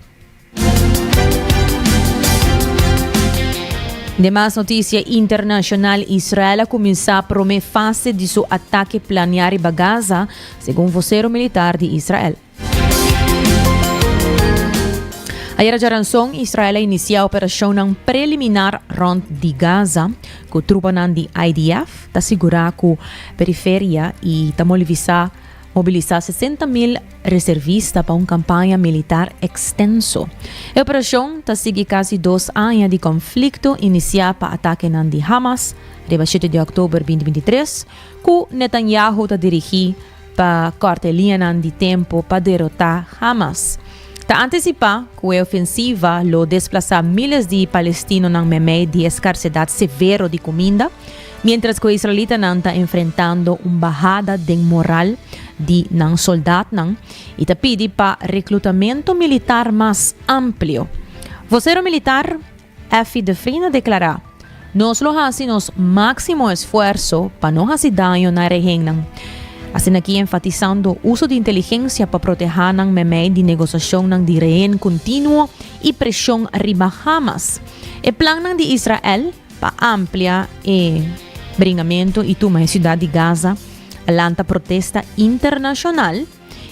Den mas noticia internacional, Israel a cuminsa prome fase di su atake planea riba Gaza, segun vocero militar di Israel. Ayera djaranson, Israel a inicia operacionnan preliminar rond di Gaza, cu trupanan di IDF ta sigura cu periferia y ta molivisa Mobilisá 60 mil reservista pa un kampaña militar ekstenso. E operashon ta sigui kasi dos aña di konflikto inisiá pa atakenan di Hamas riba shete di òktober 2023, ku Netanyahu ta dirigí pa kòrta e liñanan di tempu pa derotá Hamas. Ta antisipá ku e ofensiva lo desplasá míles di palestinonan meimei di e skarsedat severo di kuminda, Miéntras ku e israelitanan ta enfrentando un bahada den moral di nan soldatnan i ta pidi pa reklutamentu militar mas amplio. Vosero militar Effie Defrin a deklará, Nos lo hasi nos máksimo esfuerso pa no hasi daño na e rehennan. Asina aki enfatisando uso di inteligensia pa protehá nan meimei di negosiashonnan di rehen kontinuo i preshon riba Hamas. E plannan di Israel Pa amplia e bringamentu i tuma e siudat di Gaza a lanta protesta internashonal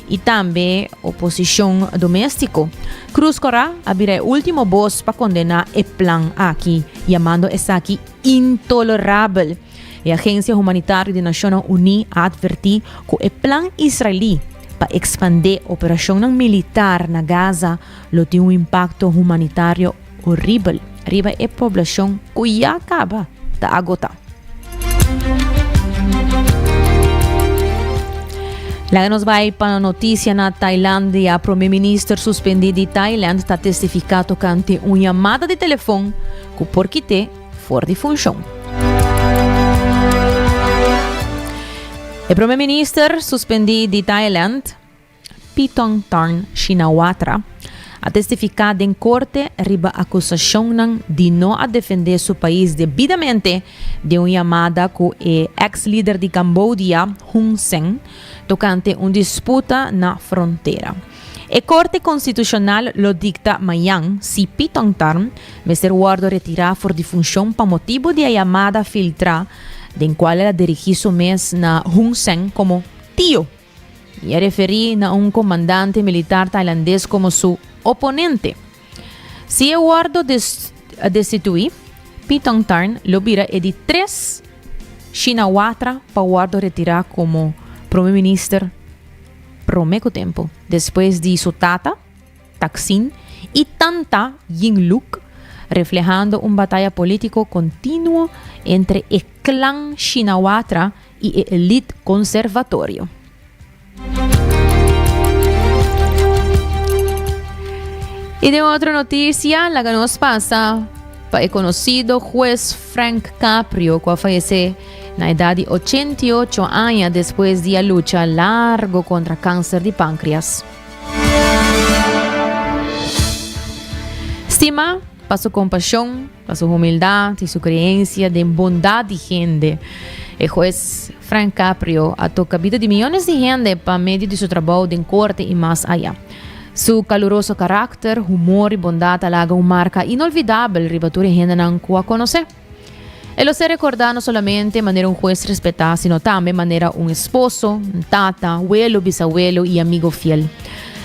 i tambe oposishon doméstiko. Krus Kòrá a bira e último bos pa kondená e plan aki, yamando esaki intolerabel. E agensia humanitario di Nashonnan Uní a atvertí ku e plan israelí pa ekspandé operashonnan militar na Gaza lo tin un impakto humanitario horibel riba e poblashon ku ya kaba ta agotá. Laga nos bai pa noticia na Tailandia. Prome minister suspendi di Thailand ta testifica tocante un yamada di telefon cu por kite for di funcion. E prome minister suspendi di Thailand Paetongtarn Shinawatra a testifiká den korte riba akusashonnan di no a defendé su pais debidamente den un yamada ku e eks lider di Cambodia, Hun Sen, tokante un disputa na frontera. E Korte Konstitushonal lo dikta mañan si Paetongtarn mester wòrdu retirá for di funshon pa motibu di e yamada filtrá den kual el a dirigí su mes na Hun Sen komo tio i a referí na un komandante militar tailandes komo su oponente. Si e wòrdu destituí, Paetongtarn lo bira e di tres Shinawatra pa wòrdu retirá komo prome minister prome ku tempu, despues di su tata, Thaksin, i tanta Yingluck, reflehando un bataya polítiko kontinuo entre e klan Shinawatra i e elit konservatorio. I den otro notisia, laga nos pasa pa e konosido hues Frank Caprio ku a fayesé na edat di 88 aña despues di a lucha largo kontra kanser di pankrias. Stima pa su kompashon, pa su humildat i su kreensia den bondat di hende, e hues Frank Caprio a toka bida di miyones di hende pa medio di su trabou den korte i mas aya. Su kaluroso karakter, humor i bondat a laga un marka inolvidabel riba tur e hendenan ku a konosé. E lo ser rekordá no solamente manera un hues respetá, sino tambe manera un esposo, un tata, welo, bisawelo i amigo fiel.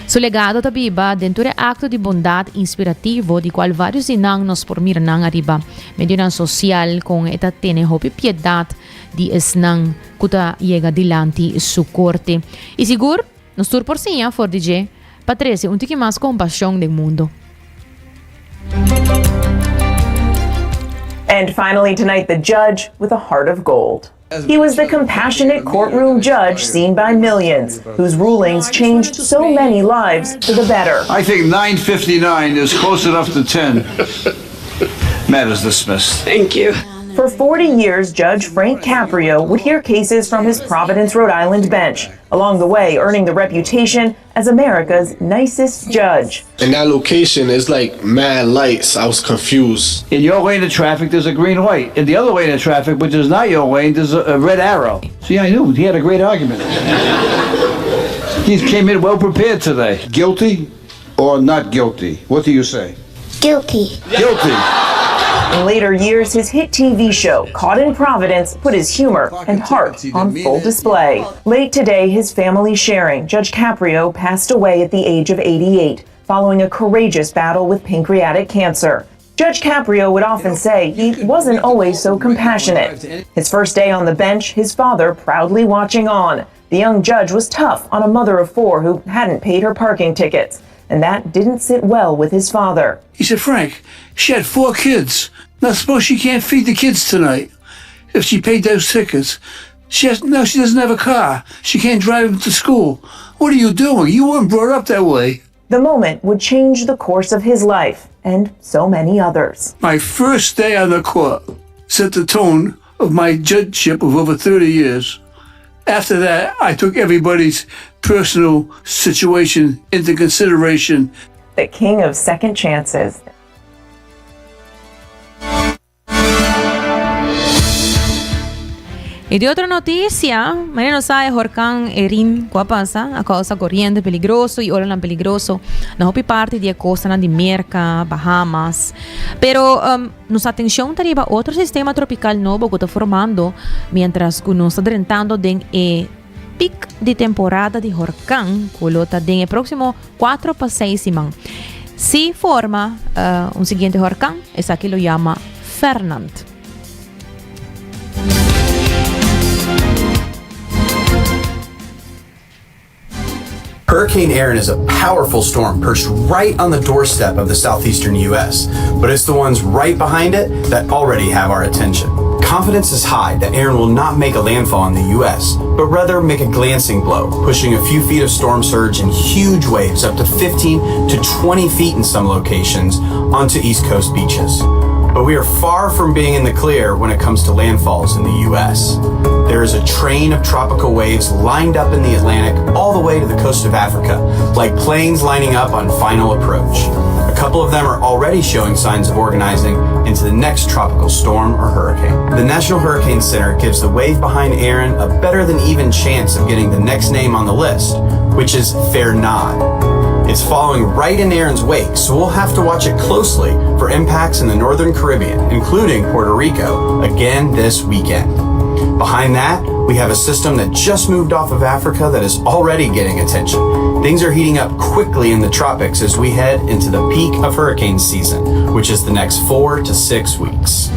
Su legado ta biba den tur e akto di bondat inspirativo di kual vários di nan nos por mira nan ariba medionan sosial kon e ta tene hopi piedat di esnan ku ta yega dilanti su korte. I sigur, nos tur por siña for di dje pa trese un tiki mas kompashon den mundo. And finally tonight, the judge with a heart of gold. He was the compassionate courtroom judge seen by millions, whose rulings changed so many lives for the better. I think 9:59 is close enough to 10. Matters dismissed. Thank you. For 40 years, Judge Frank Caprio would hear cases from his Providence, Rhode Island bench, along the way earning the reputation as America's nicest judge. In that location, it's like mad lights. I was confused. In your lane of traffic, there's a green light. In the other lane of traffic, which is not your lane, there's a, a red arrow. See, I knew he had a great argument. he came in well prepared today. Guilty or not guilty? What do you say? Guilty. Guilty. In later years, his hit TV show, Caught in Providence, put his humor and heart on full display. Late today, his family sharing, Judge Caprio passed away at the age of 88 following a courageous battle with pancreatic cancer. Judge Caprio would often say he wasn't always so compassionate. His first day on the bench, his father proudly watching on. The young judge was tough on a mother of four who hadn't paid her parking tickets, and that didn't sit well with his father. He said, Frank, she had four kids. Now suppose she can't feed the kids tonight if she paid those tickets. She has no, she doesn't have a car. She can't drive them to school. What are you doing? You weren't brought up that way. The moment would change the course of his life and so many others. My first day on the court set the tone of my judgeship of over 30 years. After that, I took everybody's personal situation into consideration. The king of second chances. I di otro notisia, manera nos sa e horkan Erin ku a pasa a kousa koriente peligroso i olanan peligroso na hopi parti di e kostanan di Merka, Bahamas. Pero um, nos atenshon ta riba otro sistema tropikal nobo ku ta formando mientras ku nos ta drentando den e pik di temporada di horkan ku lo ta den e próksimo 4 pa 6 siman. Si forma uh, un siguiente horkan, esaki lo yama Fernand. Hurricane Erin is a powerful storm perched right on the doorstep of the southeastern U.S., but it's the ones right behind it that already have our attention. Confidence is high that Erin will not make a landfall in the U.S., but rather make a glancing blow, pushing a few feet of storm surge and huge waves up to 15 to 20 feet in some locations onto East Coast beaches. But we are far from being in the clear when it comes to landfalls in the U.S. There is a train of tropical waves lined up in the Atlantic all the way to the coast of Africa, like planes lining up on final approach. A couple of them are already showing signs of organizing into the next tropical storm or hurricane. The National Hurricane Center gives the wave behind Erin a better than even chance of getting the next name on the list, which is Fernand. It's following right in Aaron's wake, so we'll have to watch it closely for impacts in the northern Caribbean, including Puerto Rico, again this weekend. Behind that, we have a system that just moved off of Africa that is already getting attention. Things are heating up quickly in the tropics as we head into the peak of hurricane season, which is the next four to six weeks.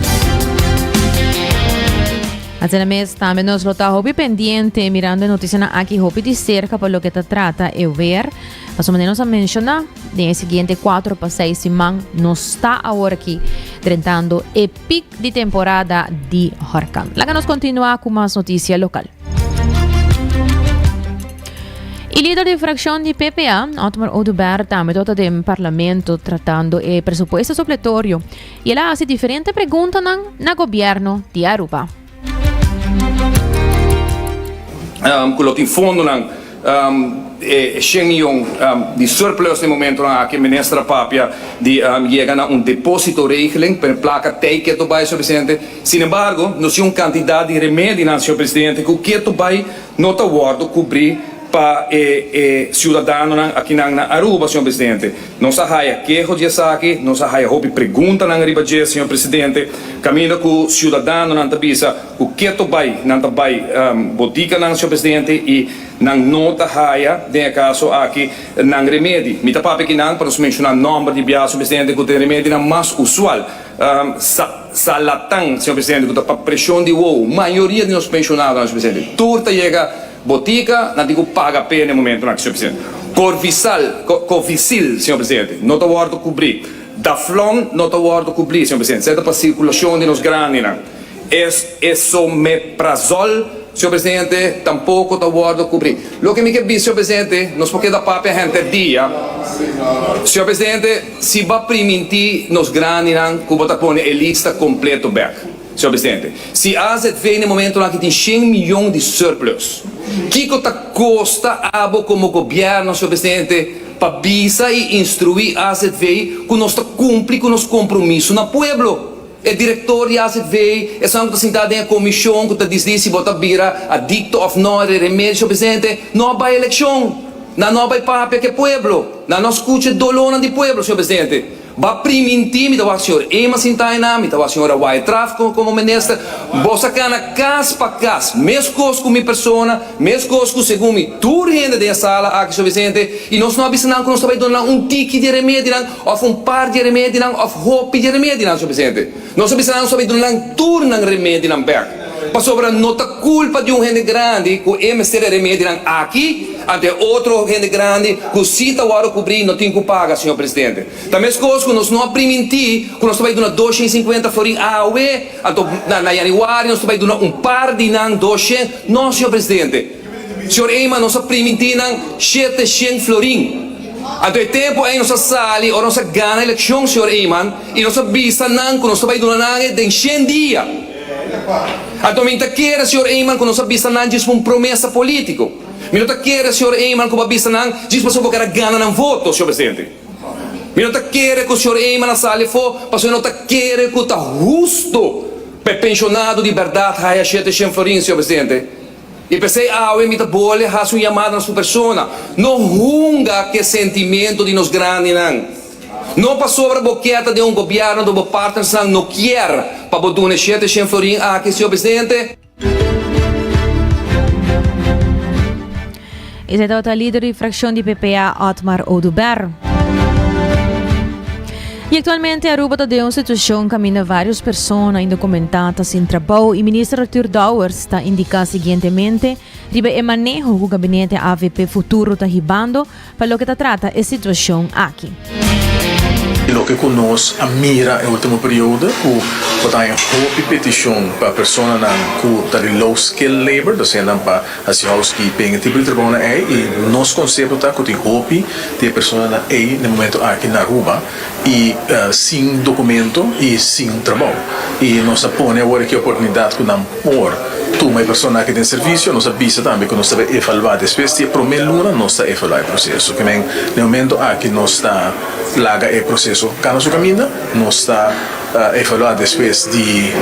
Asina mes tambe nos lo ta hopi pendiente mirando e noticianan aki hopi di cerca pa loke ta trata e weer. Pasobra manera nos a menciona, den e siguiente 4 pa 6 siman nos ta awor aki drentando e piek di temporada di horcan. Laga nos continua cu mas noticia local. E lider di fraccion di PPA, Otmar Oduber, tambe tabata den parlamento tratando e presupuesto supletorio y el a haci diferente preguntanan na gobierno di Aruba. Cu lo tin fondonan e shen miyon di surplus den momentonan aki. Minister a papia di yega na un deposito regeling pa e placa tey keto bay, señor Presidente. Sin embargo, nos tin un cantidad di remedinan, señor Presidente, cu keto bay no ta wordo cubri pa e e ciudadanonan akinan na Aruba, señor Presidente. Nos a haya keho di esaki, nos a haya hopi preguntanan riba dje, señor Presidente, caminda cu ciudadanonan ta bisa cu keto bay nan ta bay botikanan, señor Presidente, y nan no ta haya, den e caso aki, nan remedi. Mi ta papia akinan pa nos menciona nomber di bia, señor Presidente, cu ta e remedinan mas usual. Sa Salatan, señor Presidente, cu ta pa presion di wowo. Mayoria di nos pensionadonan, señor Presidente, tur ta yega botica, nan tin cu paga p'e na e momentonan aki, señor Presidente. Corvisal, Covisil, señor Presidente, no ta wordo cubri. Daflon no ta wordo cubri, señor Presidente. Esei ta pa circulacion di nos grandinan. Es esomeprazol, señor Presidente, tampoco ta wordo cubri. Loke mi ke bisa, señor Presidente, nos por keda papia henter dia. Señor Presidente, si bo a priminti nos grandinan cu bo ta pone e lista completo bek. Señor Presidente, si AZV na e momentonan aki tin shen miyon di surplus, kico ta costa abo como gobierno, señor Presidente, pa bisa y instrui AZV cu nos ta cumpli cu nos compromiso na pueblo? E director di AZV, esun cu ta sinta den e comision cu ta disdi si bo ta bira adicto of no e remedio, señor Presidente, no a bay eleccion. Nan no a bay papia cu e pueblo. Nan no a scucha e dolornan di pueblo, señor Presidente. Bo a priminti, mi ta wak señor Eman sinta einan, mi ta wak señora Wyatt-Ralph como minister, bo sa cana cas pa cas, mescos cu mi persona, mescos cu segun mi tur hende den e sala aki, señor Presidente, y nos no a bisa nan cu nos ta bay duna nan un tiki di e remedinan, of un par di e remedinan, of hopi di e remedinan, señor Presidente. Nos a bisa nan nos ta bay duna nan tur nan remedinan bek. Pasobra no ta culpa di un hende grandi cu e mester e remedinan aki, ante e otro hende grandi cu si ta worde cubri no tin cu paga, señor Presidente. Ta mescos cu nos no a priminti cu nos ta bay duna 250 florin awe, anto na januari nos ta bay duna un par di nan doshen. No, señor Presidente. Señor Eman, nos a priminti nan 700 florin. Anto e tempo ey nos a sali ora nos a gana eleccion, señor Eman, y nos a bisa nan cu nos ta bay duna nan e den shen dia. Anto mi ta kere, señor Eman, cu nos a bisa nan djis pa un promesa politico. Mi no ta kere, señor Eman, cu bo a bisa nan djis pasobra bo ker a gana nan voto, señor Presidente. Mi no ta kere cu señor Eman a sali afo pasobra e no ta kere cu ta husto pa e pensionado di berdad haya 700 florin, señor Presidente. I p'esei awe mi ta bole hasi un yamada na su persona, no hunga ku e sentimento di nos grandinan. No pasobra bo kier ta den un gobièrnu do bo partnersnan no kier pa bo duna e 700 florin aki, señor presidente. Esei tabata lider di fraccion di PPA Otmar Oduber. Y actualmente Aruba ta den un situacion caminda varios persona indocumentá ta sin trabou y Minister Arthur Dowers ta indica siguientemente riba e maneho cu gabinete avp Futuro ta hibando pa loke ta trata e situacion aki. Loke ku nos a mira e ultimo periodo ku bo ta haña hopi petishon pa personanan ku ta di low skill labor, dus hendenan pa hasi housekeeping, e tipo di trabounan ei, i nos konsepto ta ku tin hopi di e personanan ei na e momento aki na Aruba i sin dokumento i sin trabou. I nos a pone awor aki e oportunidat ku nan por tuma e persona aki den servisio. Nos a bisa tambe ku nos ta bai evaluá despues di e promé luna nos ta evaluá e proseso. Ke men na e momento aki nos ta laga e proseso kana su kaminda. Nos ta. evaluá despues di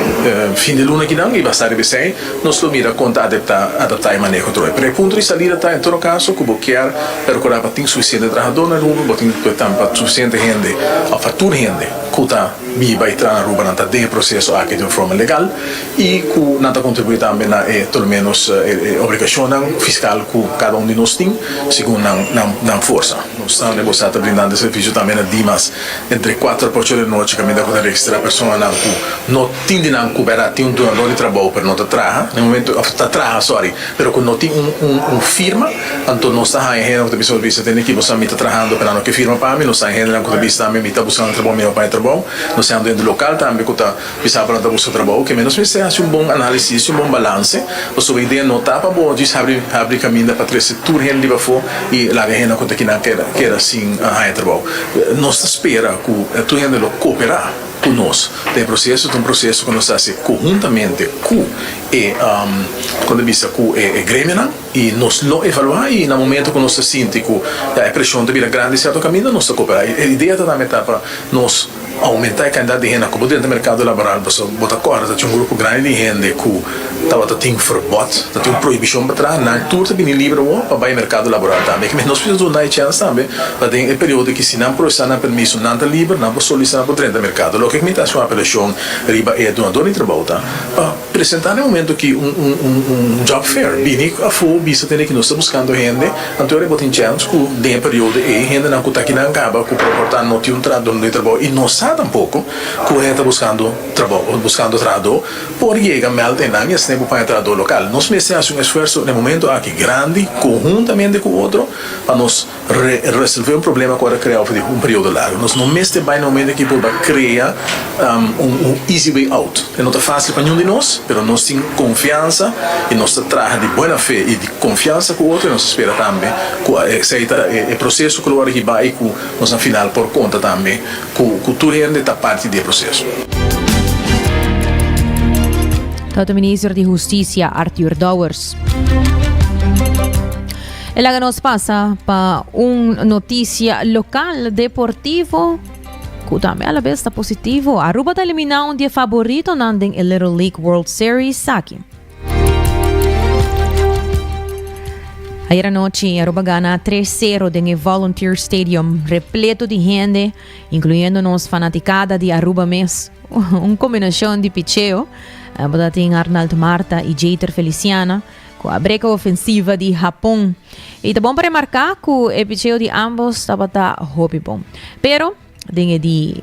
fin di luna kinan i basá riba esei nos lo mira kon ta adeptá adaptá e maneho troe. Pero e punto di salida ta en todo kaso ku bo kier perkurá pa tin sufisiente trahadó na Aruba, bo tin ku tambe pa sufisiente hende òf pa tur hende ku ta biba i traha na Aruba nan ta den e proseso aki di un forma legal i ku nan ta kontribuí tambe na e por lo menos e obligashonnan fiskal ku kada un di nos tin segun nan nan forsa. Nos tambe bo sa ta brindando e servisio tambe na Dimas entre kuater pa ocho di anochi kaminda ku ta registrá personanan ku no tin di nan ku bèrdat tin un dunador di trabou pero no ta traha na e momento òf ta traha sòri pero ku no tin un un un firma anto nos ta haña hendenan ku ta bisa bo bisa tende ki bo sa mi ta trahando pero nan no ke firma pa mi nos ta haña hendenan ku ta bisa tambe mi ta buskando trabou mi no paña trabou nos ta haña hende lokal tambe ku ta Bisa bo nan ta buska trabou, ke menos mester hasi un bon análisis i un bon balanse, pasobra idea no ta pa bo djis habri habri kaminda pa trese tur hende di bafó i laga hende ku ta kinan keda keda sin haña trabou. Nos ta spera ku tur hende lo kooperá ku nos den e proseso. Ta un proseso ku nos ta hasi konhuntamente ku e kon ta bisa ku e gremionan i nos lo evaluá i na momento ku nos ta sinti ku ya e preshon ta bira grandi sierto kaminda nos ta kooperá. E idea ta tambe ta pa nos. Oumentá e kantidat di hende ku bo drenta merkado laboral pasobra bo ta kòrda ta tin un grupo grandi di hende ku tabata tin ferbòt, ta tin un prohibishon pa traha, nan tur ta bini liber awor pa bai merkado laboral tambe. Kimen nos mester duna e chèns tambe pa den e periodo ki si nan prosesá nan permiso nan ta liber, nan por solisitá por drenta merkado. Loke mi ta hasi un apelashon riba e dunador di trabou ta pa presentá na e momento ki un un job fair, bini afó bisa tende ki nos ta buskando hende. Anto ora bo tin chèns ku den e periodo ei hendenan ku ta kinan kaba ku por por ta no tin un trahadó di trabou i no sa tampoko ku hende ta buskando trabou òf buskando trahadó por yega mèld einan i asina bo paña trahadó lokal. Nos mester hasi un esfuerso na e momento aki grandi konhuntamente ku otro pa nos resolvé un problema ku a krea over di un periodo largu. Nos no mester bai na e momento aki por ba krea un easy way out. E no ta fásil pa niun di nos, pero nos tin konfiansa i nos ta traha di buena fe i di konfiansa ku otro i nos ta spera tambe ku esei ta e proseso ku lo wòrdu hibá i ku nos na final por konta tambe ku ku tur hende ta parti di e proseso. Tabata Minister di Husticia Arthur Dowers. E laga nos pasa pa un noticia local deportivo cu tambe a la vez ta positivo. Aruba ta elimina un di e favoritonan den e Little League World Series aki. Ayer anochi Aruba gana 3-0 den e Volunteer Stadium repleto di hende, incluyendo nos fanaticada di Aruba mes. Un combinacion di picheo. Eh, tin Arnold Marta y Jeter Feliciana cu a breka ofensiva di Hapon. Y ta bon pa remarca cu e picheo di ambos tabata hopi bon. Pero den e di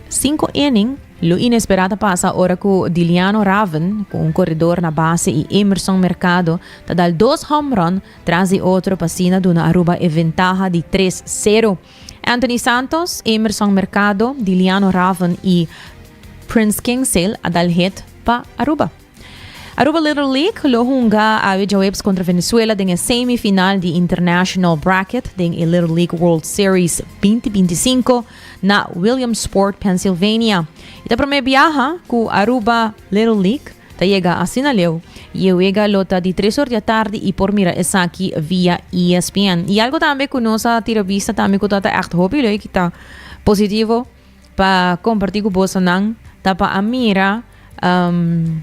cinco inning, lo inesperado a pasa ora cu Diliano Raven, cu un corredor na base y Emerson Mercado, ta dal dos home run tras di otro pa asina duna Aruba e ventaha di tres cero. Anthony Santos, Emerson Mercado, Diliano Raven y Prince Kingsale a dal hit pa Aruba. Aruba Little League lo hunga awe djaweps kontra Venezuela den e semifinal di International Bracket den e Little League World Series 2025 na Williamsport, Pennsylvania. E ta prome biaha ku Aruba Little League ta yega asina leu y e wega lo ta di tres or di atardi y por mira esaki via ESPN. Y algo tambe ku nos a tira bista tambe ku ta ta echt hopi leuk y ta positivo pa comparti cu bosonan ta pa a mira um,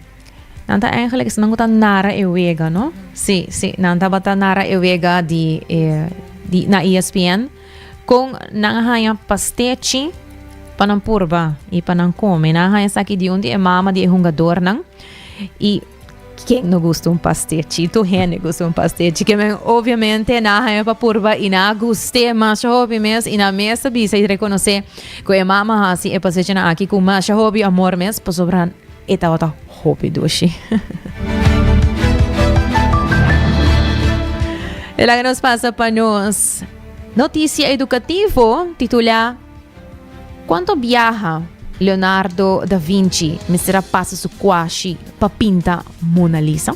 nan ta eigenlijk esnan cu ta nara e wega, no? Sí, sí, nan tabata nara e wega di, eh, di na ESPN con nan a haña pastechi pa nan purba y pa nan come. Nan a haña esaki di un di e mama di e hungadornan y Ken no gusta un pastechi? Tur hende gusta un pastechi. Ke men obviamente nan a haña pa purba i nan a gust'é masha hopi mes i nan mes ta bisa i rekonosé ku e mama a hasi e pastechinan aki ku masha hopi amor mes pasobra e tabata hopi dushi. E laga nos pasa pa nos notisia edukativo titulá Cuanto biaha Leonardo da Vinci mester a pasa su cuashi pa pinta Mona Lisa?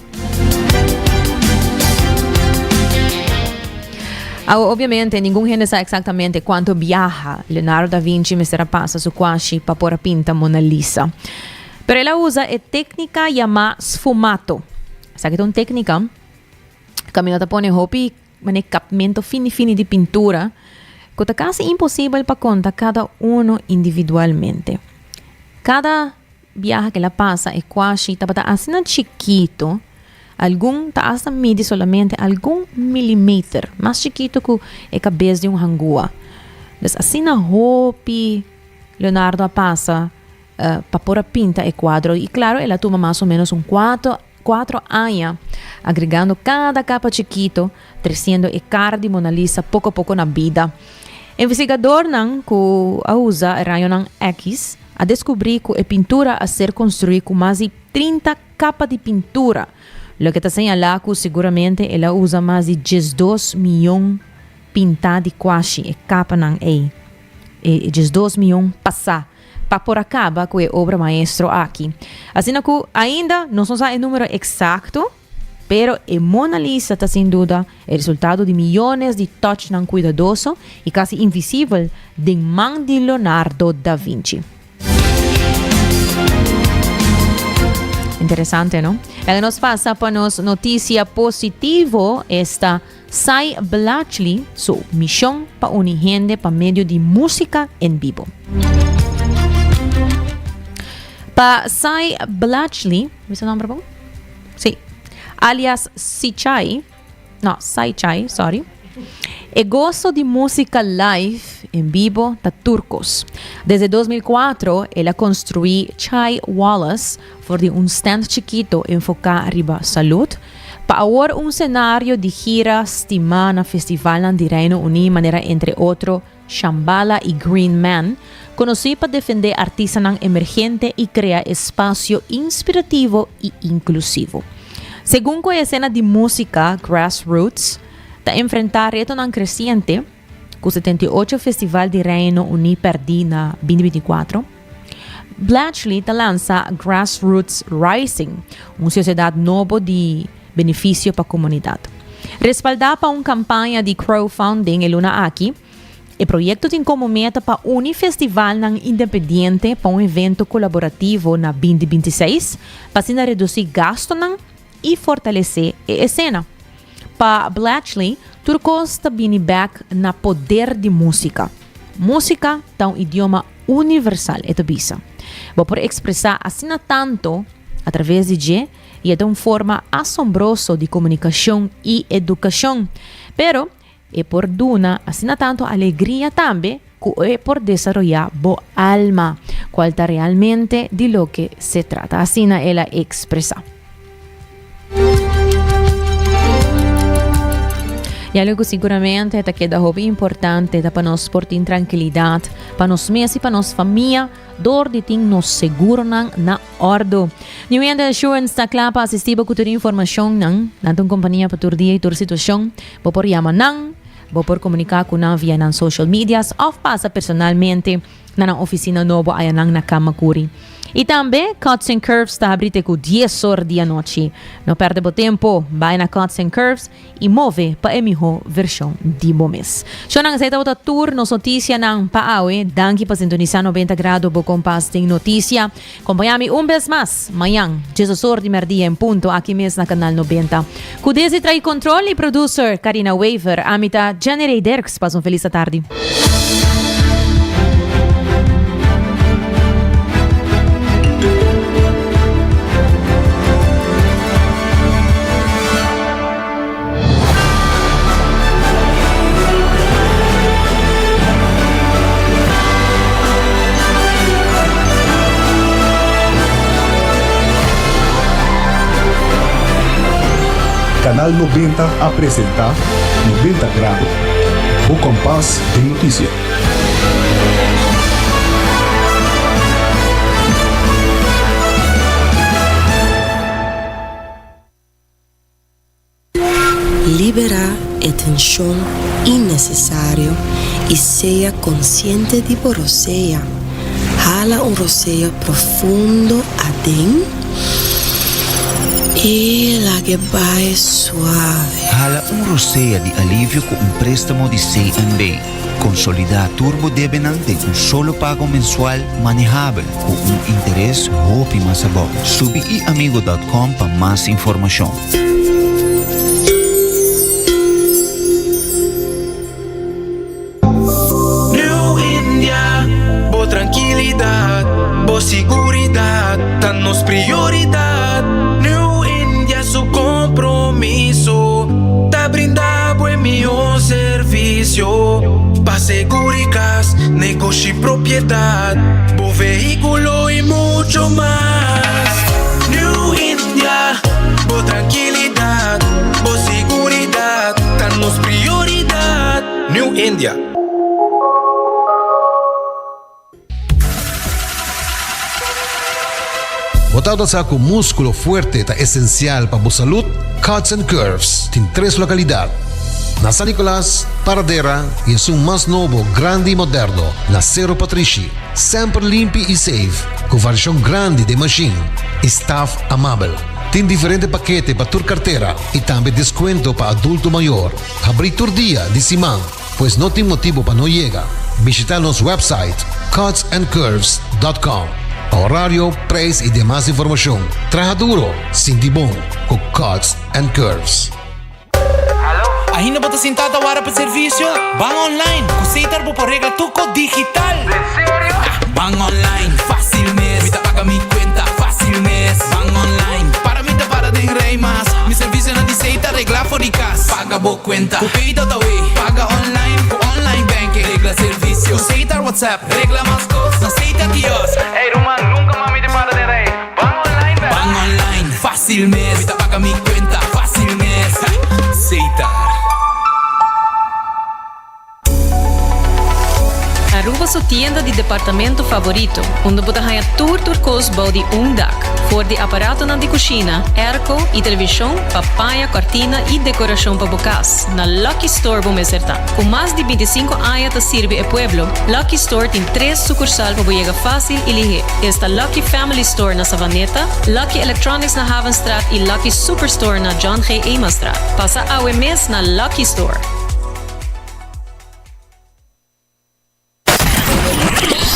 Awo, obviamente, ningun hende sa exactamente cuanto biaha Leonardo da Vinci mester a pasa su cuashi pa por a pinta Mona Lisa. Pero el a usa e tecnica yama sfumato. Esaki ta un tecnica caminda ta pone hopi Manera kapmento fini fini di pintura ku ta kasi imposibel pa konta kada uno individualmente. Kada biaha ku el a pasa e kuashi tabata asina chikitu, algun ta asta midi solamente algun milimeter, mas chikitu ku e kabes di un hangua. Dus asina hopi Leonardo a pasa pa por a pinta e kuadro i klaro el a tuma mas o ménos un kuato kuatro aña agregando kada kapa chikito tresiendo e kara di Mona Lisa poko poko na bida. Investigadornan ku a usa rayonan X a deskubrí ku e pintura a ser konstruí ku mas di 30 kapa di pintura, loke ta señalá ku seguramente el a usa mas di 12 mion pintá di kuashi e kapanan ei, e 12 mion pasá. Pa por a kaba ku e obra maestro aki. Asina ku ainda nos no sa e numero eksakto, pero e Mona Lisa ta sin duda e resultado di miyones di touchnan kuidadoso i kasi invisibel den man di Leonardo da Vinci. Interesante, no? Laga nos pasa pa nos notisia positivo, esta Cy Blatchley su mishon pa uni hende pa medio di músika en bibo. Pa Cy Blatchley, mi sa nomber bon? Sí. Alias Sichai, no, Sai Chai, sorry. E goso di músika live en bibo ta tur kos. Desde 2004 el a konstruí Chai Wallace for di un stand chikito enfoká riba salud, Pa awor un senario di gira stimá na festivalnan di Reino Uní manera entre otro Shambhala i Green Man, konosí pa defendé artistanan emergente i krea espasio inspirativo i inklusivo. Segun ku e esena di músika grassroots ta enfrentá retonan kresiente, ku 78 festival di Reino Uní pèrdí na 2024, Bletchley ta lansa Grassroots Rising, un sosiedat nobo di benefisio pa komunidat. Respaldá pa un kampaña di crowdfunding e luna aki, e proyekto tin komo meta pa uni festivalnan independiente pa un evento kolaborativo na 2026 pa asina redusí gastunan i fortalesé e esena. Pa Bletchley, tur kos ta bini bèk na poder di músika. Músika ta un idioma universal, e ta bisa. Bo por ekspresá asina tantu atraves di dje i e ta un forma asombroso di komunikashon i edukashon. Pero e por duna asina tantu alegria tambe ku e por desaroyá bo alma, kual ta realmente di loke se trata, asina el a ekspresá. Y algo cu seguramente ta keda hopi importante ta pa nos por tin tranquilidad pa nos mes y pa nos famia door di tin nos seguronan na ordo. New End Assurance ta cla pa asisti bo cu tur informacionnan. Nan ta un compania pa tur dia y tur situacion. Bo por yama nan, bo por comunica cu nan via nan social medias of pasa personalmente na nan oficina nobo ayanan na Camacuri. Y tambe Cuts and Curves ta habri te cu dies or di anochi. No perde bo tempo, bay na Cuts and Curves y move pa e miho version di bo mes. Shownan esey tabata tur nos noticianan pa awe. Danki pa sintonisa 90 Grado bo kompas den noticia. Compaña mi un bes mas mañan diesdos or di merdia en punto aki mes na Canal 90. Cu desde trai control y producer Carina Wever, ami ta Jenny Ray Dirks. Pasa un feliz atardi. Canal 90 a presenta 90 Grado, bo kompas den notisia. Liberá e tenshon innesesario i sea konsiente di bo rosea. Hala un rosea profundo aden i lag'e bai suave. Hala un rosea di alivio ku un préstamo di CNB. Konsolidá tur bo debenan den un solo pago mensual manehabel ku un interes hopi mas abou. Subi iamigo dòt kòm pa mas informashon. New India, bo trankilidat, bo sigur. prioridad. New India su compromiso ta brinda bo e mihor servicio pa seguri cas, negoshi, propiedad, bo vehiculo y mucho mas. New India, bo tranquilidad, bo siguridad ta nos prioridad. New India. Bo tabata sa ku múskulo fuerte ta esensial pa bo salud? Cuts and Curves tin tres lokalidat, na San Nicolas, Paradera i esun mas nobo, grandi i moderno, na Sero Patrishi. Semper limpi i safe, ku variashon grandi den mashin i staf amabel. Tin diferente pakete pa tur kartera i tambe deskuento pa adulto mayor. Habrí tur dia di siman. Pues no tin motibo pa no yega. Bishita nos website cutsandcurves.com pa horario, prijs y demas informacion. Traha duro, sinti bon cu Cuts and Curves. Ainda bo ta sinta ta wara pa servicio? Ban online! Cu Setar bo por regla tur cos digital! Den serio? Ban online, facil mes! Mi ta paga mi cuenta facil mes! Ban online, para mi ta para den rij mas! Mi servicionan di Setar regla for di cas! Paga bo cuenta cu Pay.awe. Paga online cu online banking. Regla servicio cu Setar WhatsApp. Regla mas cos na Setar Kiosk. Ey ruman, nunca mas mi ta para den rij. Ban online bek. Ban online, facil mes. Mi ta paga mi cuenta facil mes. Setar. Aruba su tienda di departamento favorito, unda bo ta haña tur tur kos bou di un dak. For di aparatonan di kushina, airco i televishon pa paña, kòrtina i dekorashon pa bo kas, na Lucky Store bo mester ta. Ku mas di bintisinko aña ta sirbi e pueblo, Lucky Store tin tres sukursal pa bo yega fásil i lihé. Esta Lucky Family Store na Savaneta, Lucky Electronics na Havenstraat i Lucky Superstore na John G. Emanstraat. Pasa awe mes na Lucky Store!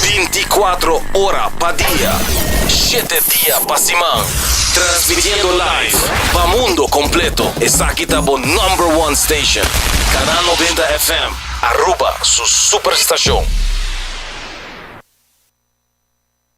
Binticuatro ora pa dia, shete dia pa siman. Transmitiendo live pa mundo completo. Esaki ta bo number one station. Canal 90 FM, Aruba su superstacion.